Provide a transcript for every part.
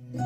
An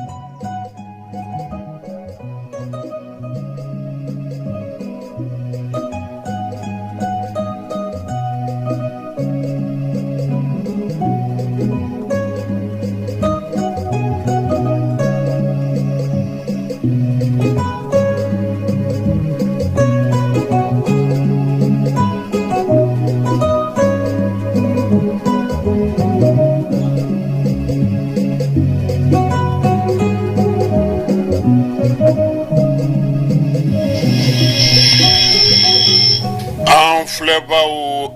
filɛbaw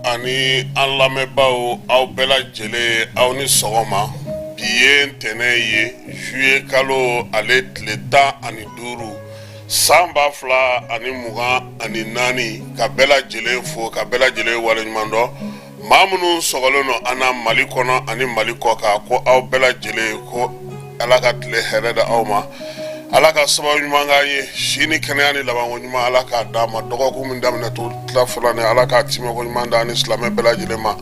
ani an lamɛnbaw, aw bɛɛ lajɛlen, aw ni sɔgɔma. Bi ye ntɛnɛn ye, juillet kalo ale tile 15, san 2024. Ka bɛɛ lajɛlen fo, ka bɛɛ lajɛlen waleɲuman dɔn. Maa minnu sɔgɔlen don an na Mali kɔnɔ ani Mali kɔkan, ko aw bɛɛ lajɛlen, ko Ala ka tile hɛrɛ da aw ma, Ala ka sababu ɲuman k'an ye, si ni kɛnɛya ni labanko ɲuman, Ala k'a d'an ma. Dɔgɔkun min daminɛ to tila fɔlɔ ni, Ala k'a timɛko ɲuman d'an ni silamɛ bɛɛ lajɛlen ma.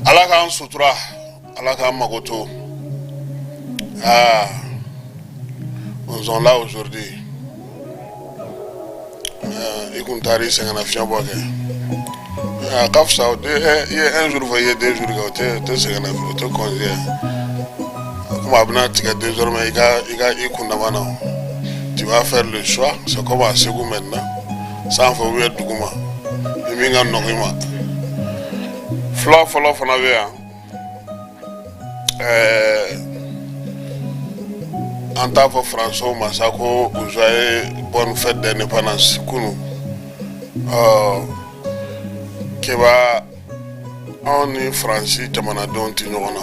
Ala k'an sutura, Ala k'an mago to. Aa, nous sommes là aujourd'hui. I kun taara i sɛgɛnna fiɲɛ bɔ kɛ, a ka fisa. I ye un jour fɔ, i ye 2 jours kɛ, o tɛ sɛgɛnna, o tɛ congé ye. Komi a bɛna tigɛ désormais, i ka i kundama na, tu vas faire le choix. C'est comme à Ségou maintenant, sanfɛ ou bien duguma, ni min ka nɔgɔ i ma. Fila fɔlɔ fana bɛ yan. An t'a fɔ Faransɛw ma sa ko joyeux bonne fête d'indépendance kunu. Ɔ Keba, anw ni Faransi jamanadenw tɛ ɲɔgɔn na,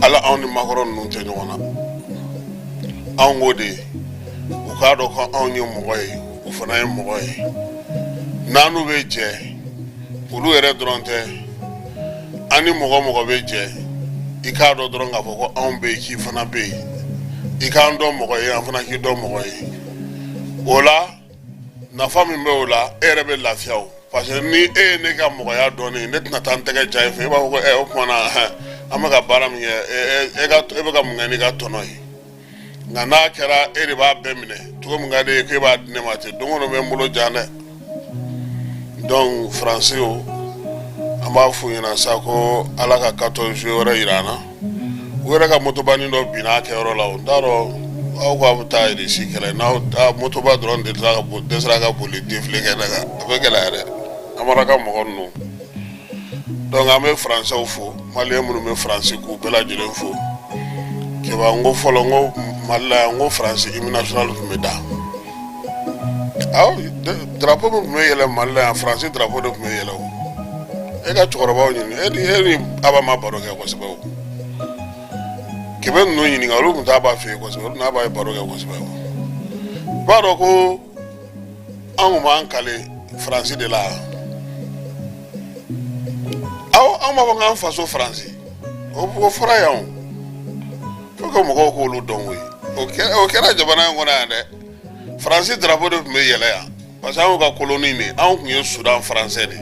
ala anw ni Macron ninnu tɛ ɲɔgɔn na. Anw k'o de u k'a dɔn ko anw ye mɔgɔ ye, u fana ye mɔgɔ ye. N'an n'u bɛ jɛ, olu yɛrɛ dɔrɔn tɛ, an ni mɔgɔ mɔgɔ bɛ jɛ, i k'a dɔn dɔrɔn k'a fɔ ko anw bɛ yen, k'i fana bɛ yen. I k'an dɔn mɔgɔ ye, an fana k'i dɔn mɔgɔ ye. O la, nafa min bɛ o la, e yɛrɛ bɛ lafiya o, parce que ni e ye ne ka mɔgɔya dɔn, ne tɛna taa n tɛgɛ ja e fɛ. E b'a fɔ ko o tuma na, an bɛ ka baara min kɛ, e bɛ ka mun kɛ n'i ka tɔnɔ ye? Nka n'a kɛra e de b'a bɛɛ minɛ cogo min ka di e ye, k'e b'a di ne ma ten, don o don bɛ n bolo jan dɛ. Donc Faransi o, an b'a f'u ɲɛna sa ko Ala ka 14 juillet wɛrɛ yira an na. U yɛrɛ ka motobanin dɔ binna a kɛyɔrɔ la. O n t'a dɔn, aw ko aw bɛ taa Irisi kɛlɛ, n'aw motoba dɔrɔn dɛsɛra ka boli défilé kɛnɛ kan, a bɛ gɛlɛya dɛ, Amara ka mɔgɔ ninnu. Donc an bɛ Faransɛw fo, Maliyɛn minnu bɛ Faransi, k'u bɛɛ lajɛlen fo. Keba, n ko fɔlɔ, n ko Mali la yan, n ko Faransi hymne national tun bɛ da. Awɔ, drapeau min tun bɛ yɛlɛ Mali la yan, Faransi drapeau de tun bɛ yɛlɛ. O e ka cɛkɔrɔbaw ɲini, e ni Aba ma baro kɛ kosɛbɛ. O kɛmɛ ninnu ɲininka, olu tun t'a ba fɛ yen kosɛbɛ, olu n'a ba ye baro kɛ kosɛbɛ. O i b'a dɔn ko an kun b'an kale Faransi de la. Awɔ, an b'a fɔ k'an faso Faransi, o fɔra yan. O faut que mɔgɔw k'olu dɔn koyi. O kɛra jamana in kɔnɔ yan dɛ. Faransi drapeau de tun bɛ yɛlɛ yan, parce que anw ka colonie de, anw tun ye Soudan français de ye.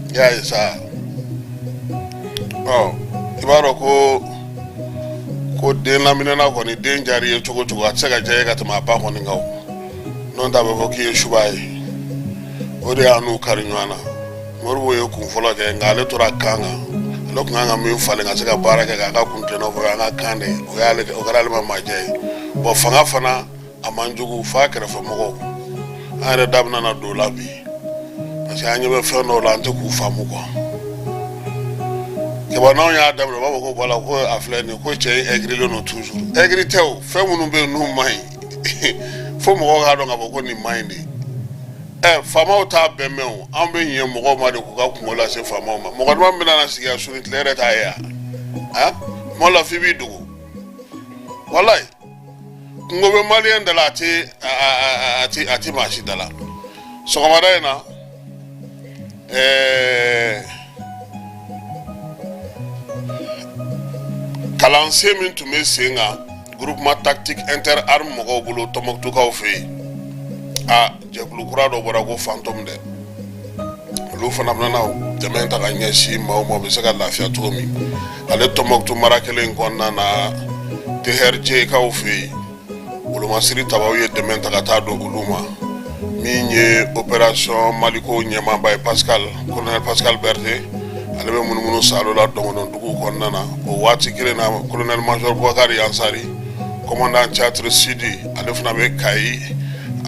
I y'a ye sa. Ɔ, i b'a dɔn ko den laminɛna kɔni, den diyara i ye cogo cogo, a tɛ se ka diya i ye ka tɛmɛ a ba kɔni kan. O n'o tɛ, a bɛ fɔ k'i ye suba ye. O de y'an n'u kari ɲɔgɔn na. Modibo ye kun fɔlɔ kɛ, nka ale tora kan kan. Ale tun kan ka min falen ka se ka baara kɛ k'a ka kun tilenna fɔ, an ka kan de ye o y'ale, o kɛra ale ma majɛ ye. Bɔn, fanga fana a man jugu f'a kɛrɛfɛ mɔgɔw. An yɛrɛ da bɛna na don o la bi, parce que an ɲɛ bɛ fɛn dɔw la, an tɛ k'u faamu quoi. Keba, n'anw y'a daminɛ, u b'a fɔ ko voilà, ko a filɛ nin ye, ko cɛ in aigrilen don toujours. Aigri tɛ o, fɛn minnu bɛ yen n'u man ɲi, fo mɔgɔw k'a dɔn k'a fɔ ko nin man ɲi de. Ɛ, faamaw t'a bɛɛ mɛn o. An bɛ ɲɛ mɔgɔw ma de k'u ka kungo lase faamaw ma. Mɔgɔ duman bɛna na sigi yan su ni tile yɛrɛ t'a ye yan. A kuma la, f'i b'i dogo. Walayi, kungo bɛ Maliyɛn da la, a tɛ maa si da la. Sɔgɔmada in na, kalansen min tun bɛ sen kan groupement tactique inter armes mɔgɔw bolo Tɔnbɔkutukaw fɛ yen, a jɛkulu kura dɔ bɔra ko Fantôme dɛ. Olu fana bɛna dɛmɛ ta ka ɲɛsin maaw ma, u bɛ se ka lafiya cogo min. Ale Tɔnbɔkutu mara kelen in kɔnɔna na, TRJ kaw fɛ yen, wolomasiri tabaw ye dɛmɛ ta ka taa don olu ma. Min ye opération Maliko ɲɛmaaba ye, Pascal, colonel Pascal Berthe, ale bɛ munumunu saalo la dɔgɔnɔ dugu kɔnɔna na. O waati kelen na, colonel major Boubacar Yansari, commandant théâtre sud, ale fana bɛ Kayi,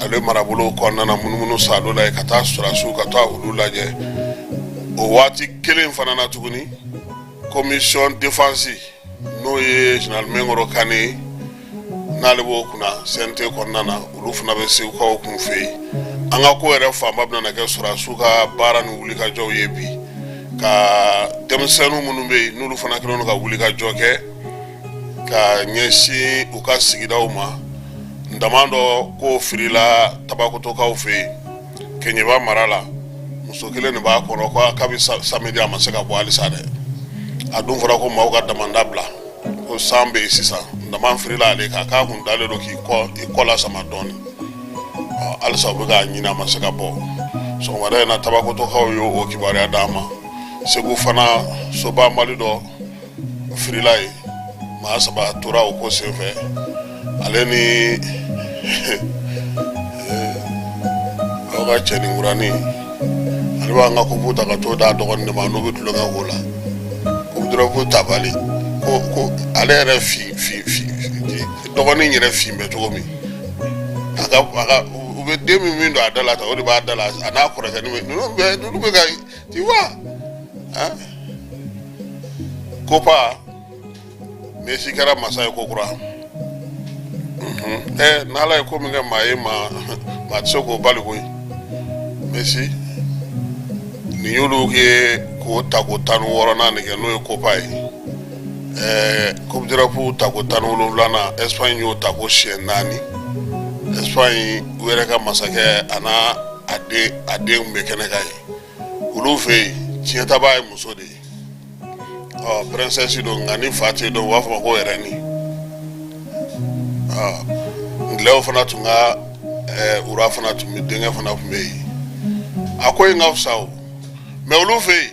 ale marabolo kɔnɔna na, munumunu saalo la yen ka taa sɔrɔdasiw, ka taa olu lajɛ. O waati kelen fana na tuguni, commission défense, n'o ye général Mɛnkɔrɔ Kane ye, n'ale b'o kunna CNT kɔnɔna na, olu fana bɛ Segukaw kun fɛ yen. An ka ko yɛrɛ fanba bɛna kɛ sɔrɔdasiw ka baara ni wulikajɔw ye bi, ka denmisɛnnin minnu bɛ yen, n'olu fana kɛlen don ka wulikajɔ kɛ ka ɲɛsin u ka sigidaw ma. Daman dɔ k'o firila Tabakotokaw fɛ yen, Keɲeba mara la. Muso kelen de b'a kɔnɔ ko kabi samedi a ma se ka bɔ halisa dɛ. A dun fɔra ko maaw ka damanda bila, ko san bɛ yen sisan. Daman firila ale kan, k'a kun dalen don k'i kɔ i kɔ la sama dɔɔnin. Halisa u bɛ k'a ɲini, a ma se ka bɔ. Sɔgɔmada in na, Tabakotokaw y'o kibaruya d'an ma. Segu fana, soba mali dɔ firila yen, maa saba tora o ko senfɛ. Ale ni aw ka cɛnin kuranin, ale b'an ka kupu ta ka t'o d'a dɔgɔnin de ma, n'u bɛ tulonkɛ k'o la. Coupe d'Europe tabali ko ale yɛrɛ fin fin fin, dɔgɔnin yɛrɛ fin bɛ cogo min, a ka u bɛ den min don a da la tan, o de b'a da la, a n'a kɔrɔkɛ ninnu bɛɛ, ninnu bɛ ka, tu vois hein. Kopa Messi kɛra masa ye ko kura. Ɛ, n'Ala ye ko min kɛ maa ye, maa maa tɛ se k'o bali koyi. Messi nin y'olu ye k'o tako 16nan de kɛ, n'o ye Kopa ye. Ɛɛ, Coupe d'Europe tako 17nan, Espagne y'o tako siɲɛ naani. Espagne, u yɛrɛ ka masakɛ, a n'a a den bɛ kɛnɛ kan yen. Olu fɛ yen, tiɲɛtaba ye muso de ye. Ɔ, princesse don, nka ni fa tɛ dɔn, u b'a fɔ ko reine. Ɔ, ngilɛw fana tun ka ura fana tun bɛ, denkɛ fana tun bɛ yen. A ko in ka fisa o, mais olu fɛ yen,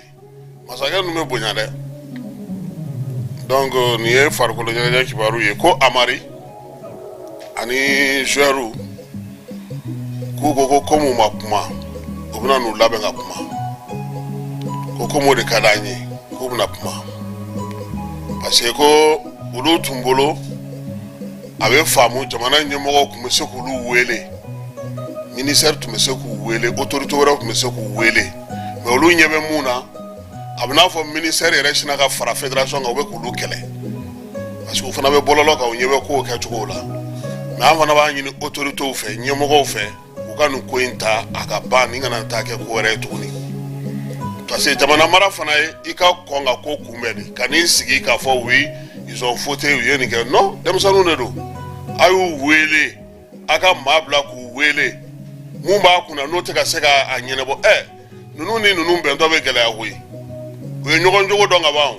masakɛ ninnu bɛ bonya dɛ. Donc nin ye farikolo ɲɛnajɛ kibaru ye. Ko Amari ani joueurs k'u ko komi u ma kuma, u bɛna n'u labɛn ka kuma, ko komi o de ka d'an ye, k'u bɛna kuma, parce que ko olu tun bolo a bɛ faamu, jamana ɲɛmɔgɔw tun bɛ se k'olu wele, ministère tun bɛ se k'u wele, autorité wɛrɛw tun bɛ se k'u wele. Mais olu ɲɛ bɛ mun na, a bɛ n'a fɔ ministère yɛrɛ sinna ka fara fédération kan, u bɛ k'olu kɛlɛ, parce que u fana bɛ bɔlɔlɔ kan, u ɲɛ bɛ kow kɛcogo la. Mais an fana b'a ɲini autorités fɛ, ɲɛmɔgɔw fɛ, u ka nin ko in ta a ka ban, nin kana taa kɛ ko wɛrɛ ye tuguni, parce que jamana mara fana ye i ka kɔn ka ko kunbɛn de, ka n'i sigi k'a fɔ oui, ils ont fauté, u ye nin kɛ. Non, denmisɛnninw de don, a y'u wele, a ka maa bila k'u wele. Mun b'a kunna n'o tɛ ka se k'a ɲɛnabɔ? Ɛ, ninnu ni ninnu bɛntɔ bɛ gɛlɛya koyi. U ye ɲɔgɔn jogo dɔn ka ban.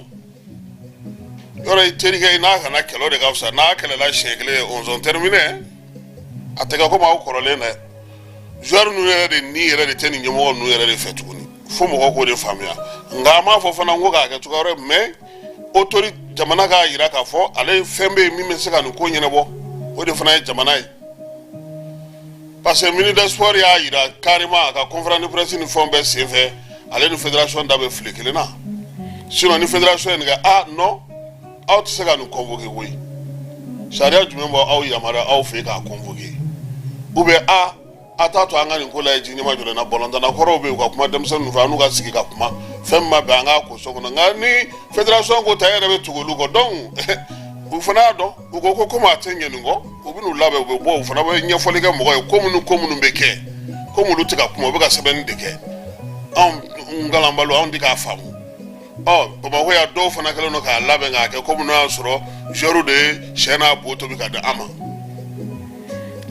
Yɔrɔ i terikɛ i n'a kana kɛlɛ, o de ka fisa. N'a kɛlɛla siɲɛ kelen, on terminé. A tɛ kɛ komi aw kɔrɔlen dɛ. Joueur ninnu yɛrɛ de ni yɛrɛ de tɛ nin ɲɛmɔgɔ ninnu yɛrɛ de fɛ tuguni, fo mɔgɔw k'o de faamuya. Nka an m'a fɔ fana ko k'a kɛ cogoya wɛrɛ, mais autorité, jamana k'a yira k'a fɔ ale fɛn bɛ yen min bɛ se ka nin ko ɲɛnabɔ, o de fana ye jamana ye. Parce que ministre des sports y'a yira carrément a ka conférence de presse ni fɛnw bɛɛ senfɛ, ale ni fédération da bɛ fili kelen na. Sinon ni fédération ye nin kɛ, ah non, aw tɛ se ka nin convoquer koyi. Sariya jumɛn b'aw yamaruya aw fɛ k'a convoquer? Ou bien a t'a to an ka nin ko lajɛ ji ɲɛma jɔlen na. Balontanna kɔrɔw bɛ yen, u ka kuma denmisɛnnin fɛ, an n'u ka sigi ka kuma. Fɛn min ma bɛn, an k'a ko so kɔnɔ. Nka ni fédération ko ta, e yɛrɛ bɛ tugu olu kɔ. Donc u fana y'a dɔn, u ko komi a tɛ ɲɛ nin kɔ, u bɛ n'u labɛn, u bɛ bɔ, u fana bɛ ɲɛfɔli kɛ mɔgɔ ye ko minnu ko minnu bɛ kɛ, komi olu tɛ ka kuma, u bɛ ka sɛbɛnni de kɛ. Anw kalanbaliw, anw tɛ k'a faamu. Ɔ, Bamakɔ yan, dɔw fana kɛlen don k'a labɛn k'a kɛ komi n'o y'a sɔrɔ joueur de ye sɛ n'a bo tobi ka di an ma.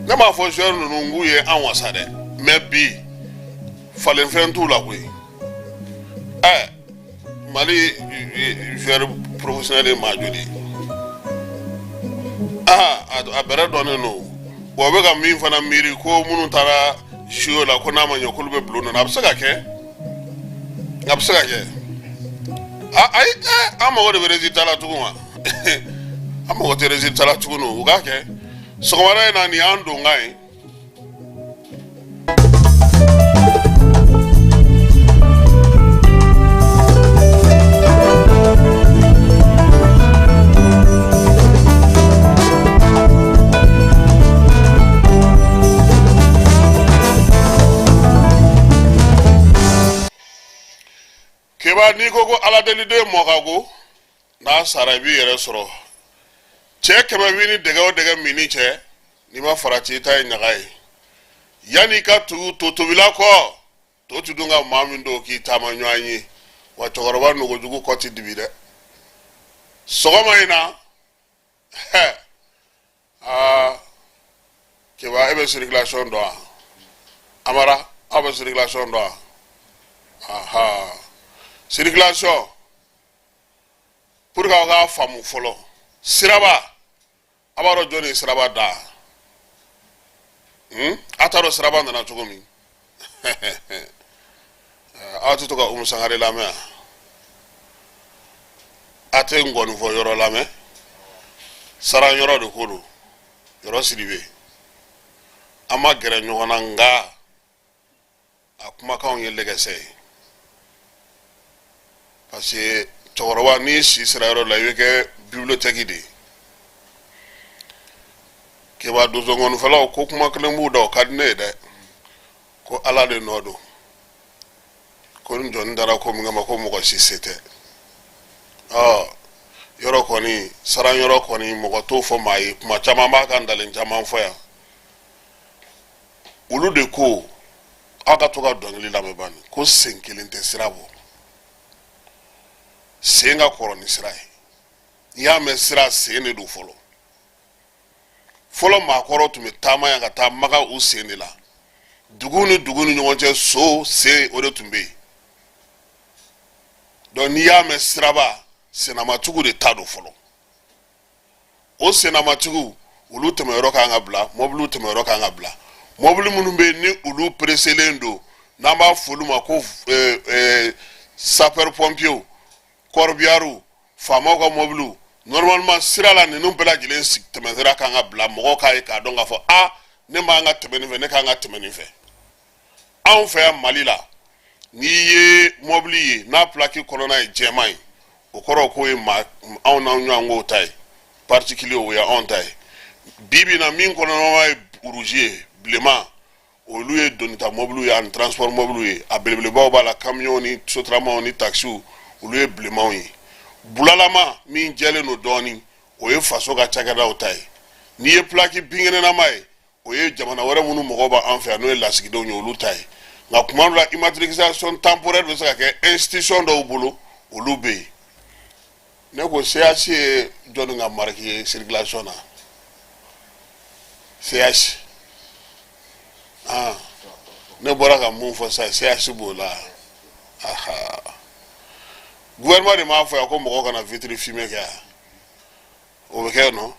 Ne m'a fɔ joueur ninnu k'u ye an wasa dɛ, mais bi falenfɛn t'u la koyi. Ɛ, Mali joueur professionnel ye maa joli ye? Aa, a bɛrɛ dɔnnen don. Bon, u bɛ ka min fana miiri ko minnu taara JO la, ko n'a ma ɲɛ k'olu bɛ bulon nɔ, a bɛ se ka kɛ. Nka a bɛ se ka kɛ. Ayi, an mago de bɛ résultat la tugun wa? An mago tɛ résultat la tugun, u k'a kɛ sɔgɔmada in na. Nin y'an donkan ye. Keba, n'i ko ko aladeliden mɔ ka go, n'a sara i b'i yɛrɛ sɔrɔ. Cɛ 100 b'i ni dɛgɛ o dɛgɛ minni cɛ, n'i ma farati, i ta ye ɲaga ye. Yanni i ka tugu to tobila kɔ, to ti dun ka maa min don k'i taama ɲɔgɔn ye. Wa cɛkɔrɔba nogojugu kɔ ti dibi dɛ. Sɔgɔma in na, aa Keba, e bɛ circulation dɔn wa? Amara, aw bɛ circulation dɔn wa? Aha, circulation, pour que aw k'a faamu fɔlɔ, siraba, a b'a dɔn jɔn ye siraba da? A t'a dɔn siraba nana cogo min? Aw tɛ to ka Umu Sangare lamɛn wa? A tɛ ngɔnifɔ yɔrɔ lamɛn? Saran yɔrɔ de ko don, yɔrɔ Sidibe. An ma gɛrɛ ɲɔgɔn na, nka a kumakanw ye lɛgɛsɛ ye, parce que cɛkɔrɔba, n'i si sera yɔrɔ la, i bɛ kɛ bibliothèque de ye. Keba, donsongɔnifɔlaw ko kuma kelen b'u da, o ka di ne ye dɛ, ko Ala de nɔ don, ko ni jɔnni dara ko min kama, ko mɔgɔ si se tɛ. Ɔ yɔrɔ kɔni, saran yɔrɔ kɔni, mɔgɔ t'o fɔ maa ye. Kuma caman b'a ka ntalen caman fɔ yan. Olu de ko aw ka to ka dɔnkili lamɛn bani, ko sen kelen tɛ sira bɔ, sen ka kɔrɔ ni sira ye. N'i y'a mɛn sira, sen de don fɔlɔ fɔlɔ. Maakɔrɔw tun bɛ taama yan ka taa Maga u sen de la. Dugu ni dugu ni ɲɔgɔn cɛ, so sen, o de tun bɛ yen. Donc n'i y'a mɛn siraba, sennamatigiw de ta don fɔlɔ. O sennamatigiw, olu tɛmɛyɔrɔ kan ka bila, mɔbiliw tɛmɛyɔrɔ kan ka bila. Mɔbili minnu bɛ yen ni olu pereselen don, n'an b'a fɔ olu ma ko sapeur pompier, corbillard, faamaw ka mɔbiliw, normalement sira la, ninnu bɛɛ lajɛlen tɛmɛsira kan ka bila, mɔgɔw k'a ye k'a dɔn k'a fɔ a ne man ka tɛmɛ nin fɛ, ne kan ka tɛmɛ nin fɛ. Anw fɛ yan Mali la, n'i ye mɔbili ye n'a pilaki kɔnɔna ye jɛman ye, o kɔrɔ k'o ye maa anw n'anw ɲɔgɔnkow ta ye, particulier, o ye anw ta ye. Bi bi in na, min kɔnɔna ye rouge ye, bilenman, olu ye donita mɔbiliw ye ani transport mɔbiliw ye. A belebelebaw b'a la, camion ni sotramaw ni taxiw, olu ye bilenmanw ye. Bulalama min jɛlen don dɔɔnin, o ye faso ka cakɛdaw ta ye. N'i ye pilaki binkɛnɛnama ye, o ye jamana wɛrɛ minnu mɔgɔw b'an fɛ yan, n'o ye lasigidenw ye, olu ta ye. Nka kuma dɔ la, immatriculation temporaire bɛ se ka kɛ institution dɔw bolo, olu bɛ yen. Ne ko CH ye jɔnni ka marque ye circulation na? CH, ah, ne bɔra ka mun fɔ sisan, CH b'o la. Aha, gouvernement de m'a fɔ yan ko mɔgɔw kana vitre fumée kɛ yan, o bɛ kɛ nɔ.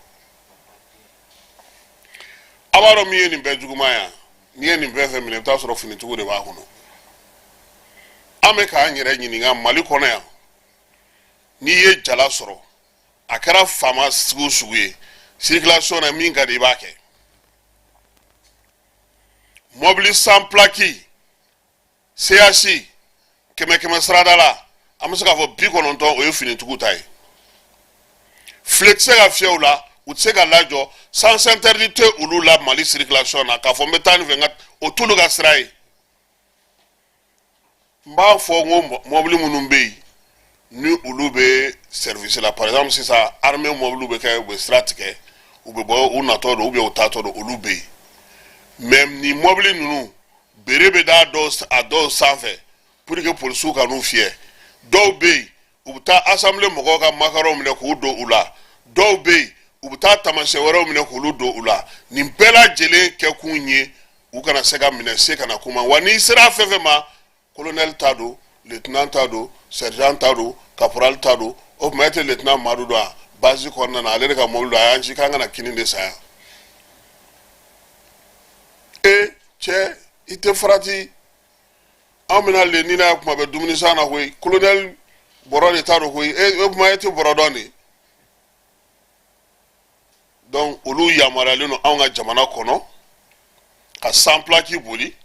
A b'a dɔn min ye nin bɛɛ juguman yan, n'i ye nin fɛn fɛn minɛ, i bɛ taa sɔrɔ finitigiw de b'a kɔnɔ. An bɛ k'an yɛrɛ ɲininka Mali kɔnɔ yan, n'i ye jala sɔrɔ, a kɛra faama sugu o sugu ye, circulation na, min ka di i b'a kɛ. Mɔbili sans plaque CH, 100 100 sarada la, an bɛ se k'a fɔ 90, o ye finitigiw ta ye. File tɛ se ka fiyɛ u la, u tɛ se ka lajɔ, sens interdit tɛ olu la Mali circulation na. K'a fɔ n bɛ taa nin fɛ, nka o t'olu ka sira ye. N b'a fɔ n ko mɔbili minnu bɛ yen ni olu bɛ service la, par exemple sisan armée mɔbiliw bɛ kɛ, u bɛ sira tigɛ, u bɛ bɔ, u natɔ don ou bien u taatɔ don, olu bɛ yen. Mais nin mɔbili ninnu, bere bɛ da a dɔw sanfɛ pour que polisiw ka n'u fiyɛ. Dɔw bɛ yen, u bɛ taa assemblée mɔgɔw ka macarons minɛ k'u don u la. Dɔw bɛ yen, u bɛ taa taamasiyɛn wɛrɛw minɛ k'olu don u la. Nin bɛɛ lajɛlen kɛkun ye u kana se ka minɛ, se kana kuma wa. N'i sera fɛn fɛn ma, colonel ta don, lieutenant ta don, sergent ta don, caporal ta don. O tuma e tɛ lieutenant Madu dɔn wa? Base kɔnɔna na, ale de ka mobili don, a y'an ci k'an kana kini de san yan. E cɛ, i tɛ farati. Anw bɛna le ni n'a kuma bɛ dumuni san na koyi. Colonel bɔrɔ de ta don koyi. E o kuma e tɛ bɔrɔ dɔn de. Donc olu yamaruyalen don anw ka jamana kɔnɔ ka sans plaque boli,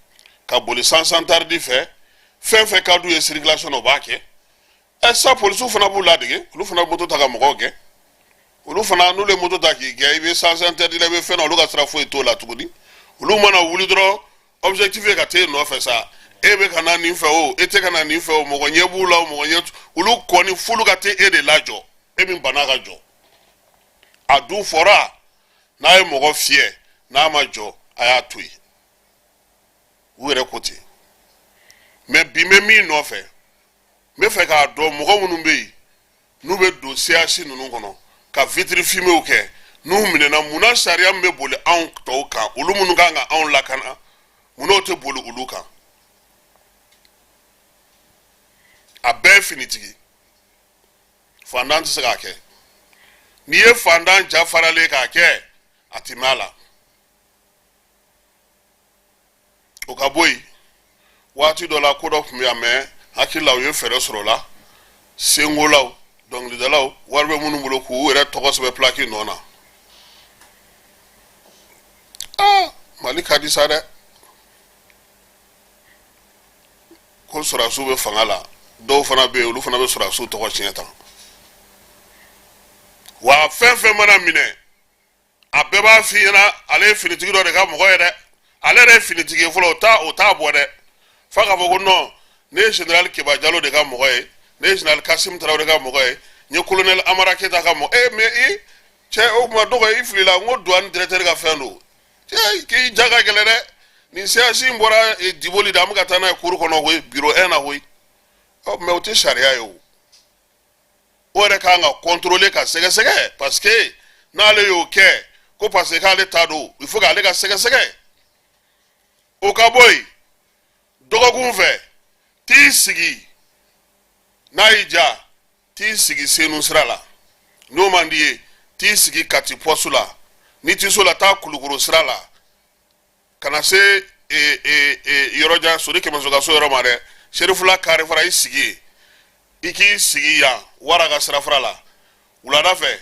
ka boli sens interdit fɛ. Fɛn fɛn ka d'u ye circulation na, u b'a kɛ. Ɛ sa, polisiw fana b'u ladege, olu fana bɛ moto ta ka mɔgɔw gɛn. Olu fana, n'olu ye moto ta k'i gɛn, i bɛ sens interdit la, i bɛ fɛn na, olu ka sira foyi t'o la tuguni. Olu mana wuli dɔrɔn, objectif ye ka t'e nɔfɛ sa. E bɛ ka na nin fɛ o, e tɛ ka na nin fɛ o, mɔgɔ ɲɛ b'u la o, mɔgɔ ɲɛ olu kɔni, f'olu ka t'e de lajɔ, e min banna ka jɔ. A dun fɔra, n'a ye mɔgɔ fiyɛ n'a ma jɔ, a y'a to yen. U yɛrɛ ko ten. Mais bi n bɛ min nɔfɛ, n bɛ fɛ k'a dɔn mɔgɔ minnu bɛ yen n'u bɛ don CH ninnu kɔnɔ ka vitre fuméew kɛ, n'u minɛna, munna sariya min bɛ boli anw tɔw kan, olu minnu kan ka anw lakana, munna o tɛ boli olu kan? A bɛɛ ye finitigi. Fantan tɛ se k'a kɛ. N'i ye fantan ja faralen k'a kɛ, a tɛ mɛn a la. O ka bɔ yen, waati dɔ la ko dɔ tun bɛ yan, mais hakili la u ye fɛɛrɛ sɔrɔ o la. Senkolaw, dɔnkilidalaw, wari bɛ minnu bolo, k'u yɛrɛ tɔgɔ sɛbɛn pilaki nɔ na. Aa, Mali ka di sa dɛ! Ko sɔrɔdasiw bɛ fanga la, dɔw fana bɛ yen, olu fana bɛ sɔrɔdasiw tɔgɔ tiɲɛ tan wa. Fɛn fɛn mana minɛ, a bɛɛ b'a f'i ɲɛna ale ye finitigi dɔ de ka mɔgɔ ye dɛ. Ale yɛrɛ ye finitigi ye fɔlɔ, o t'a bɔ dɛ, f'a k'a fɔ ko non, ne ye général Keba Jalo de ka mɔgɔ ye, ne ye général Kasim Tarawele ka mɔgɔ ye, n ye colonel Amara Keyita ka mɔgɔ. E mais i cɛ, o tuma dɔgɔ, i filila. N ko douane directeur ka fɛn don. Cɛ, k'i ja ka gɛlɛn dɛ. Nin CH in bɔra Diboli de, an bɛ ka taa n'a ye cour kɔnɔ koyi, bureau 1 na koyi. Ɔ mais o tɛ sariya ye o. O yɛrɛ kan ka contrôler, ka sɛgɛsɛgɛ, parce que n'ale y'o kɛ ko parce que k'ale ta don, il faut k'ale ka sɛgɛsɛgɛ. O ka bɔ yen, dɔgɔkun fɛ, t'i sigi n'a y'i ja, t'i sigi Senu sira la. N'o man di ye, t'i sigi Kati poste la. N'i tɛ so la, taa Kulukoro sira la, ka na se yɔrɔjan Sori Kɛmɛso ka so yɔrɔ ma dɛ. Serifula kare fara, i sigi yen. I k'i sigi yan wara ka sirafara la. Wulada fɛ,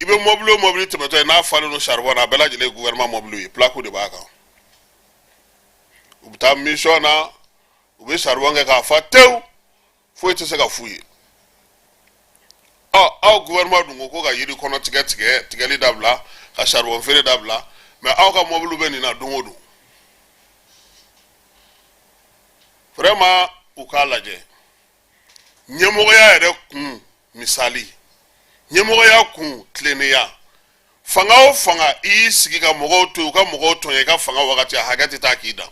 i bɛ mɔbili o mɔbili tɛmɛtɔ ye n'a falen don charbon na, a bɛɛ lajɛlen ye gouvernement mɔbiliw ye, plaque de b'a kan. U bɛ taa mission na, u bɛ charbon kɛ k'a fa tewu, foyi tɛ se ka f'u ye. Ɔ, aw gouvernement dun ko ko ka yiri kɔnɔ tigɛ tigɛ tigɛli dabila, ka charbon feere dabila, mais aw ka mɔbiliw bɛ nin na don o don. Vraiment, u k'a lajɛ ɲɛmɔgɔya yɛrɛ kun. Misali, ɲɛmɔgɔya kun tilennenya. Fanga o fanga, i y'i sigi ka mɔgɔw to yen, u ka mɔgɔw tɔɲɔ i ka fanga wagati, a hakɛ tɛ taa k'i dan,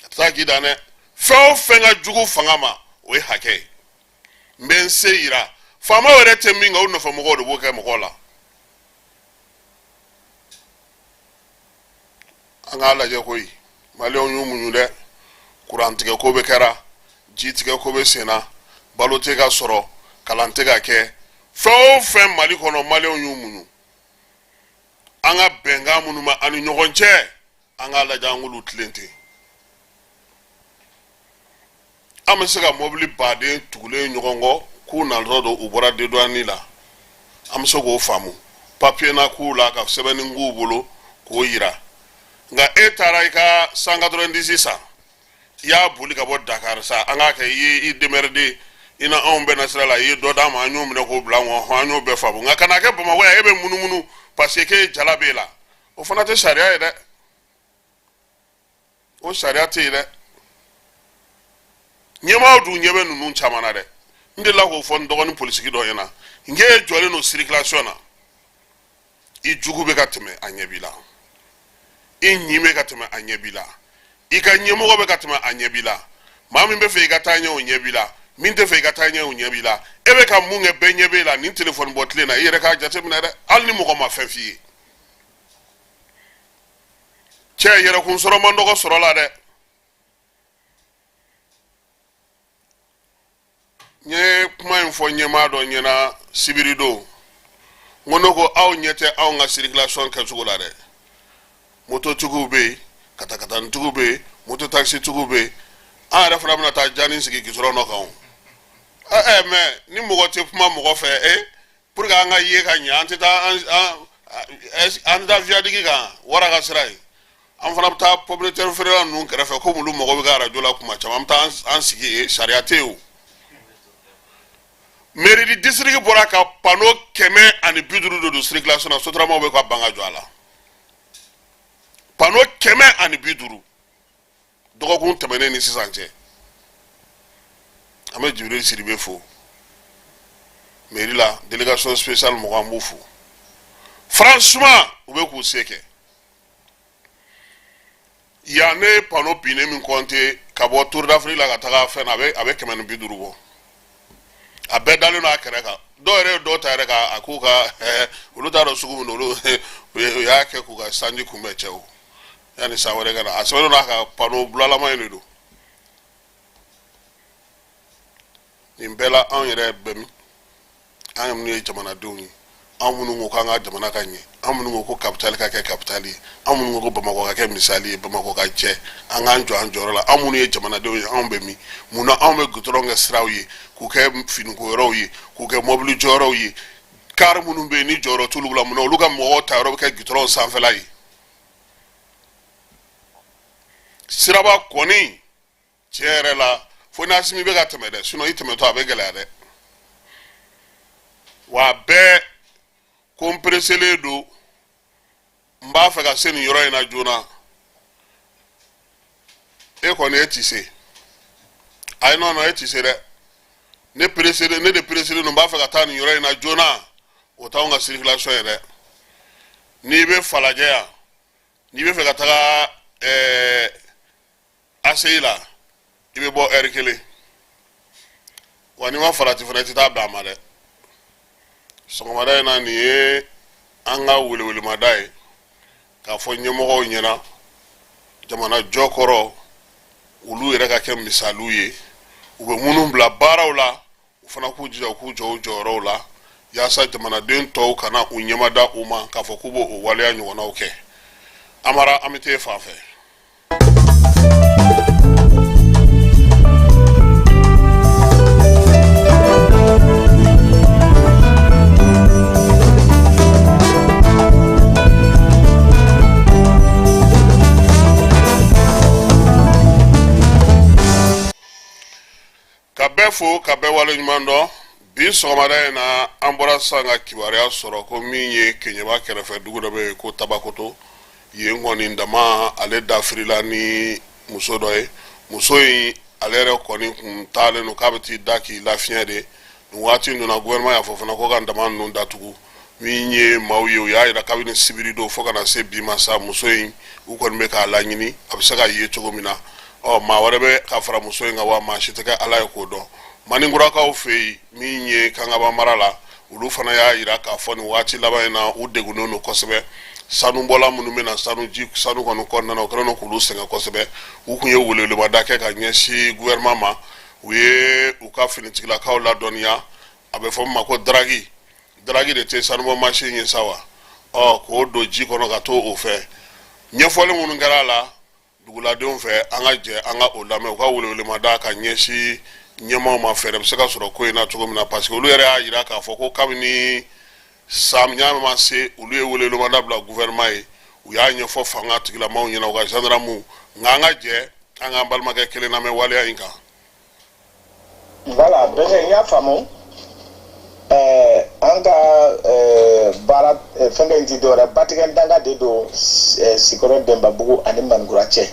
a tɛ taa k'i dan dɛ. Fɛn o fɛn ka jugu fanga ma, o ye hakɛ ye. N bɛ n se yira faamaw yɛrɛ tɛ min kɛ, u nɔfɛ mɔgɔw de b'o kɛ mɔgɔw la. An k'a lajɛ koyi, maliyɛnw y'u muɲu dɛ. Kurantigɛ ko bɛ kɛra, ji tigɛ ko bɛ sen na, balo tɛ ka sɔrɔ, kalan tɛ ka kɛ, fɛn o fɛn Mali kɔnɔ, maliyɛnw y'u muɲu. An ka bɛnkan minnu bɛ an ni ɲɔgɔn cɛ, an k'a lajɛ an k'olu tilen ten. An bɛ se ka mɔbili baden tugulen ɲɔgɔn kɔ k'u natɔ don, u bɔra dédouane la, an bɛ se k'o faamu, papiye na k'u la, ka sɛbɛnni k'u bolo k'o yira. Nka e taara i ka 190 san, i y'a boli ka bɔ Dakar sa, an k'a kɛ i ye i démerder, i na anw bɛnna sira la, i ye dɔ d'an ma, an y'o minɛ k'o bila an kɔnɔ, an y'o bɛɛ faamu. Nka ka n'a kɛ Bamakɔ yan, e bɛ munumunu parce que k'e jala b'e la, o fana tɛ sariya ye dɛ. O sariya tɛ yen dɛ. Ɲɛmaaw dun ɲɛ bɛ ninnu caman na dɛ. N delila k'o fɔ n dɔgɔnin polisigi dɔ ɲɛna, n k'e jɔlen don circulation na, i jugu bɛ ka tɛmɛ, a ɲɛ b'i la, i ɲin bɛ ka tɛmɛ, a ɲɛ b'i la, i ka ɲɛmɔgɔ bɛ ka tɛmɛ, a ɲɛ b'i la, maa min bɛ fɛ i ka taa ɲɛ, o ɲɛ b'i la, min tɛ fɛ i ka taa ɲɛ, o ɲɛ b'i la, e bɛ ka mun kɛ, bɛɛ ɲɛ b'e la. Nin telefɔni bɔ tile na, i yɛrɛ k'a jateminɛ dɛ, hali ni mɔgɔ ma fɛn f'i ye. Cɛ, yɛrɛkun sɔrɔ man dɔgɔ sɔrɔ la dɛ. N ye kuma in fɔ ɲɛmaa dɔ ɲɛna sibiri don. N ko ne ko aw ɲɛ tɛ anw ka circulation kɛcogo la dɛ. Mototigiw bɛ yen, katakatanintigiw bɛ yen, Moto taxitigiw bɛ yen. An yɛrɛ fana bɛna taa jani sigi gitɔrɔn dɔ kan o. Ɛ mais ni mɔgɔ tɛ kuma mɔgɔ fɛ, pour que an ka ye ka ɲɛ, an tɛ taa an an tɛ taa viaduc kan wara ka sira ye. An fana bɛ taa pomme de terre feerela ninnu kɛrɛfɛ, komi olu mago bɛ kɛ arajo la kuma caman, an bɛ taa an sigi yen. Sariya tɛ yen o. Mairie du district bɔra ka panneau 150 de don circulation na. Sotaramaw bɛ ka ban ka jɔ a la. Panneau 150, dɔgɔkun tɛmɛnen ni sisan cɛ. An bɛ Jibiril Sidibe fo mairie la, délégation spéciale mɔgɔ, an b'u fo. Franchement, u bɛ k'u se kɛ. Yan ne ye panneau binnen min compter ka bɔ Tour d'Afrique la ka taga fɛn na, a bɛ 150 bɔ. A bɛɛ dalen don a kɛrɛ kan. Dɔw yɛrɛ ye dɔw ta yɛrɛ ka a k'u ka, olu t'a dɔn sugu min don, olu u y'a kɛ k'u ka sanji kunbɛn. Cɛw, yanni san wɛrɛ ka na, a sɛbɛnnen don a ka panneau bulalama in de don. Nin bɛɛ la, anw yɛrɛ bɛ min? An minnu ye jamanadenw ye, an minnu ko k'an ka jamana ka ɲɛ, an minnu ko ko capitale ka kɛ capitale ye, an minnu ko ko Bamakɔ ka kɛ misali ye, Bamakɔ ka jɛ, an k'an jɔ an jɔyɔrɔ la. An minnu ye jamanadenw ye, anw bɛ min? Mun na anw bɛ goudron kɛ siraw ye, k'u kɛ finiko yɔrɔw ye, k'u kɛ mɔbili jɔyɔrɔw ye? Kari minnu bɛ yen ni jɔyɔrɔ t'olu la, mun na olu ka mɔgɔw ta yɔrɔ bɛ kɛ goudron sanfɛla ye? Siraba kɔni, tiɲɛ yɛrɛ la, fo n'Asimi bɛ ka tɛmɛ dɛ, sinon i tɛmɛtɔ a bɛ gɛlɛya dɛ. Wa a bɛɛ ko n pereselen don, n b'a fɛ ka se nin yɔrɔ in na joona. E kɔni, e ti se. Ayi, non non, e ti se dɛ. Ne pereselen, ne de pereselen don, n b'a fɛ ka taa nin yɔrɔ in na joona. O t'anw ka circulation ye dɛ. N'i bɛ Falajɛ yan, n'i bɛ fɛ ka taga ACI la, i bɛ bɔ heure kelen wa. N'i ma farati fana, i tɛ taa bɛn a ma dɛ. Sɔgɔmada in na, nin ye an ka welewelemada ye k'a fɔ ɲɛmɔgɔw ɲɛna, jamana jɔkɔrɔ, olu yɛrɛ ka kɛ misaliw ye. U bɛ minnu bila baaraw la, u fana k'u jija u k'u jɔ u jɔyɔrɔw la, yaasa jamanaden tɔw kana u ɲɛmada u ma k'a fɔ k'u b'o waleya ɲɔgɔnnaw kɛ. Amara, an bɛ t'e fan fɛ. Ka bɛɛ fo, ka bɛɛ wale ɲuman dɔn. Bi sɔgɔmada in na, an bɔra sisan ka kibaruya sɔrɔ ko min ye Keɲeba kɛrɛfɛ dugu dɔ bɛ yen ko Tabakoto, yen kɔni dama ale dafirila ni muso dɔ ye. Muso in ale yɛrɛ kɔni kun taalen don k'a bɛ t'i da k'i lafiɲɛ de. Nin waati ninnu na, gouvernement y'a fɔ fana ko ka dama ninnu datugu. Min ye maaw ye, u y'a jira kabini sibiri don fo ka na se bi ma sa, muso in u kɔni bɛ k'a laɲini, a bɛ se ka ye cogo min na. Ɔ maa wɛrɛ bɛ ka fara muso in kan wa? Maa si tɛ kɛ Ala ye k'o dɔn. Maninkurakaw fɛ yen, min ye Kangaba mara la, olu fana y'a jira k'a fɔ nin waati laban in na, u degunnen don kosɛbɛ. Sanubɔla minnu bɛ na sanu ji sanu kɔni kɔnɔna na, o kɛlen don k'olu sɛgɛn kosɛbɛ. U tun ye welewelemada kɛ ka ɲɛsin gouvernement ma. U ye u ka finitigilakaw ladɔnniya, a bɛ fɔ min ma ko drague. Drague de tɛ sanubɔ mansin ye sa wa? Ɔ k'o don ji kɔnɔ ka to o fɛ. Ɲɛfɔli minnu kɛra a la duguladenw fɛ, an ka jɛ an ka o lamɛn, u ka welewelemada ka ɲɛsin ɲɛmaaw ma, fɛɛrɛ bɛ se ka sɔrɔ ko in na cogo min na, parce que olu yɛrɛ y'a jira k'a fɔ ko kabini samiya ma se, olu ye welewelemada bila gouvernement ye. U y'a ɲɛfɔ fanga tigilamaw ɲɛna, u ka gendarmew. Nka an ka jɛ an k'an balimakɛ kelen lamɛn waleya in kan. Voilà, bɛnkɛ, n y'a faamu. An ka baara fɛnkɛ in ti dɔwɛrɛ, batigɛ danga de don Sikɔrɔ, Dɛnbabugu ani Manikura cɛ.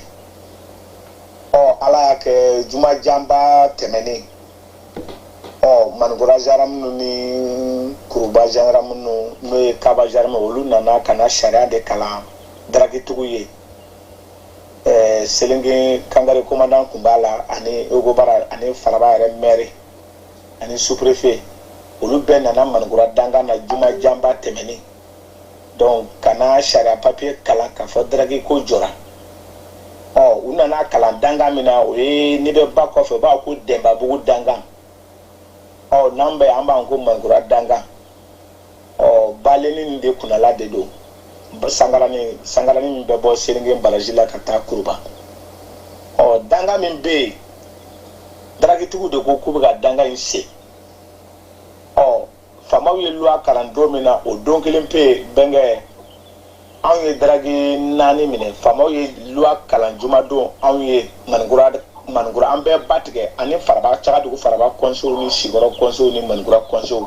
Ɔ Ala y'a kɛ, juma janba tɛmɛnen, ɔ Manikura gendarme ni Kuruba gendarme, n'o ye Kaba gendarme, olu nana ka na sariya de kalan draguetigiw ye. Selenke Kangare commandant tun b'a la, ani Egobara ani Faraba yɛrɛ maire ani sous-préfet. Olu bɛɛ nana Manikura dankan na juma janba tɛmɛnen, donc ka na sariya papier kalan k'a fɔ drague ko jɔra. Ɔ u nana kalan dankan min na, o ye n'i bɛ ba kɔfɛ, u b'a fɔ ko Dɛnbabugu dankan. Ɔ n'an bɛ an b'an ko Manikura dankan. Ɔ balenni nin de kunnala de don, sangarani, sangarani min bɛ bɔ Selenke baraji la ka taa Kuruba. Danga min bɛ yen, daragitigiw de ko k'u bɛ ka danga in sen. Ɔ, faamaw ye loi kalan don min na, o don kelen pe, bɛnkɛ, anw ye daragi naani minɛ. Faamaw ye loi kalan jumadon, anw ye Manikura, Manikura an bɛɛ ba tigɛ ani Faraba, Cagadugu Faraba conseil ni Sikɔrɔ conseil ni Manikura conseil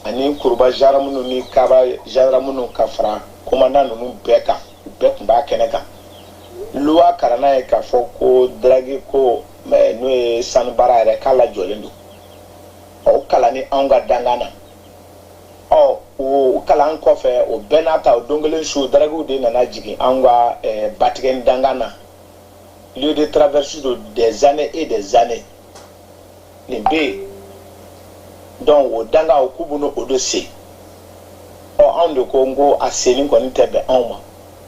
ani Kuruba gendarme ni Kaba gendarme, ka fara commandant ninnu bɛɛ kan, u bɛɛ tun b'a kɛnɛ kan. Loi kalanna ye k'a fɔ ko daragi ko, n'o ye sanu baara yɛrɛ, k'a lajɔlen don. O kalan ni anw ka dangan na. Ɔ, o kalan kɔfɛ, o bɛɛ n'a ta, o don kelen su, daragiw de nana jigin anw ka batigɛ dangan na. Lieu de traverse don des années et des années, nin bɛ yen. Donc o danga, o k'u bɛ o de sen. Ɔ, anw de ko n ko a senni kɔni tɛ bɛn anw ma.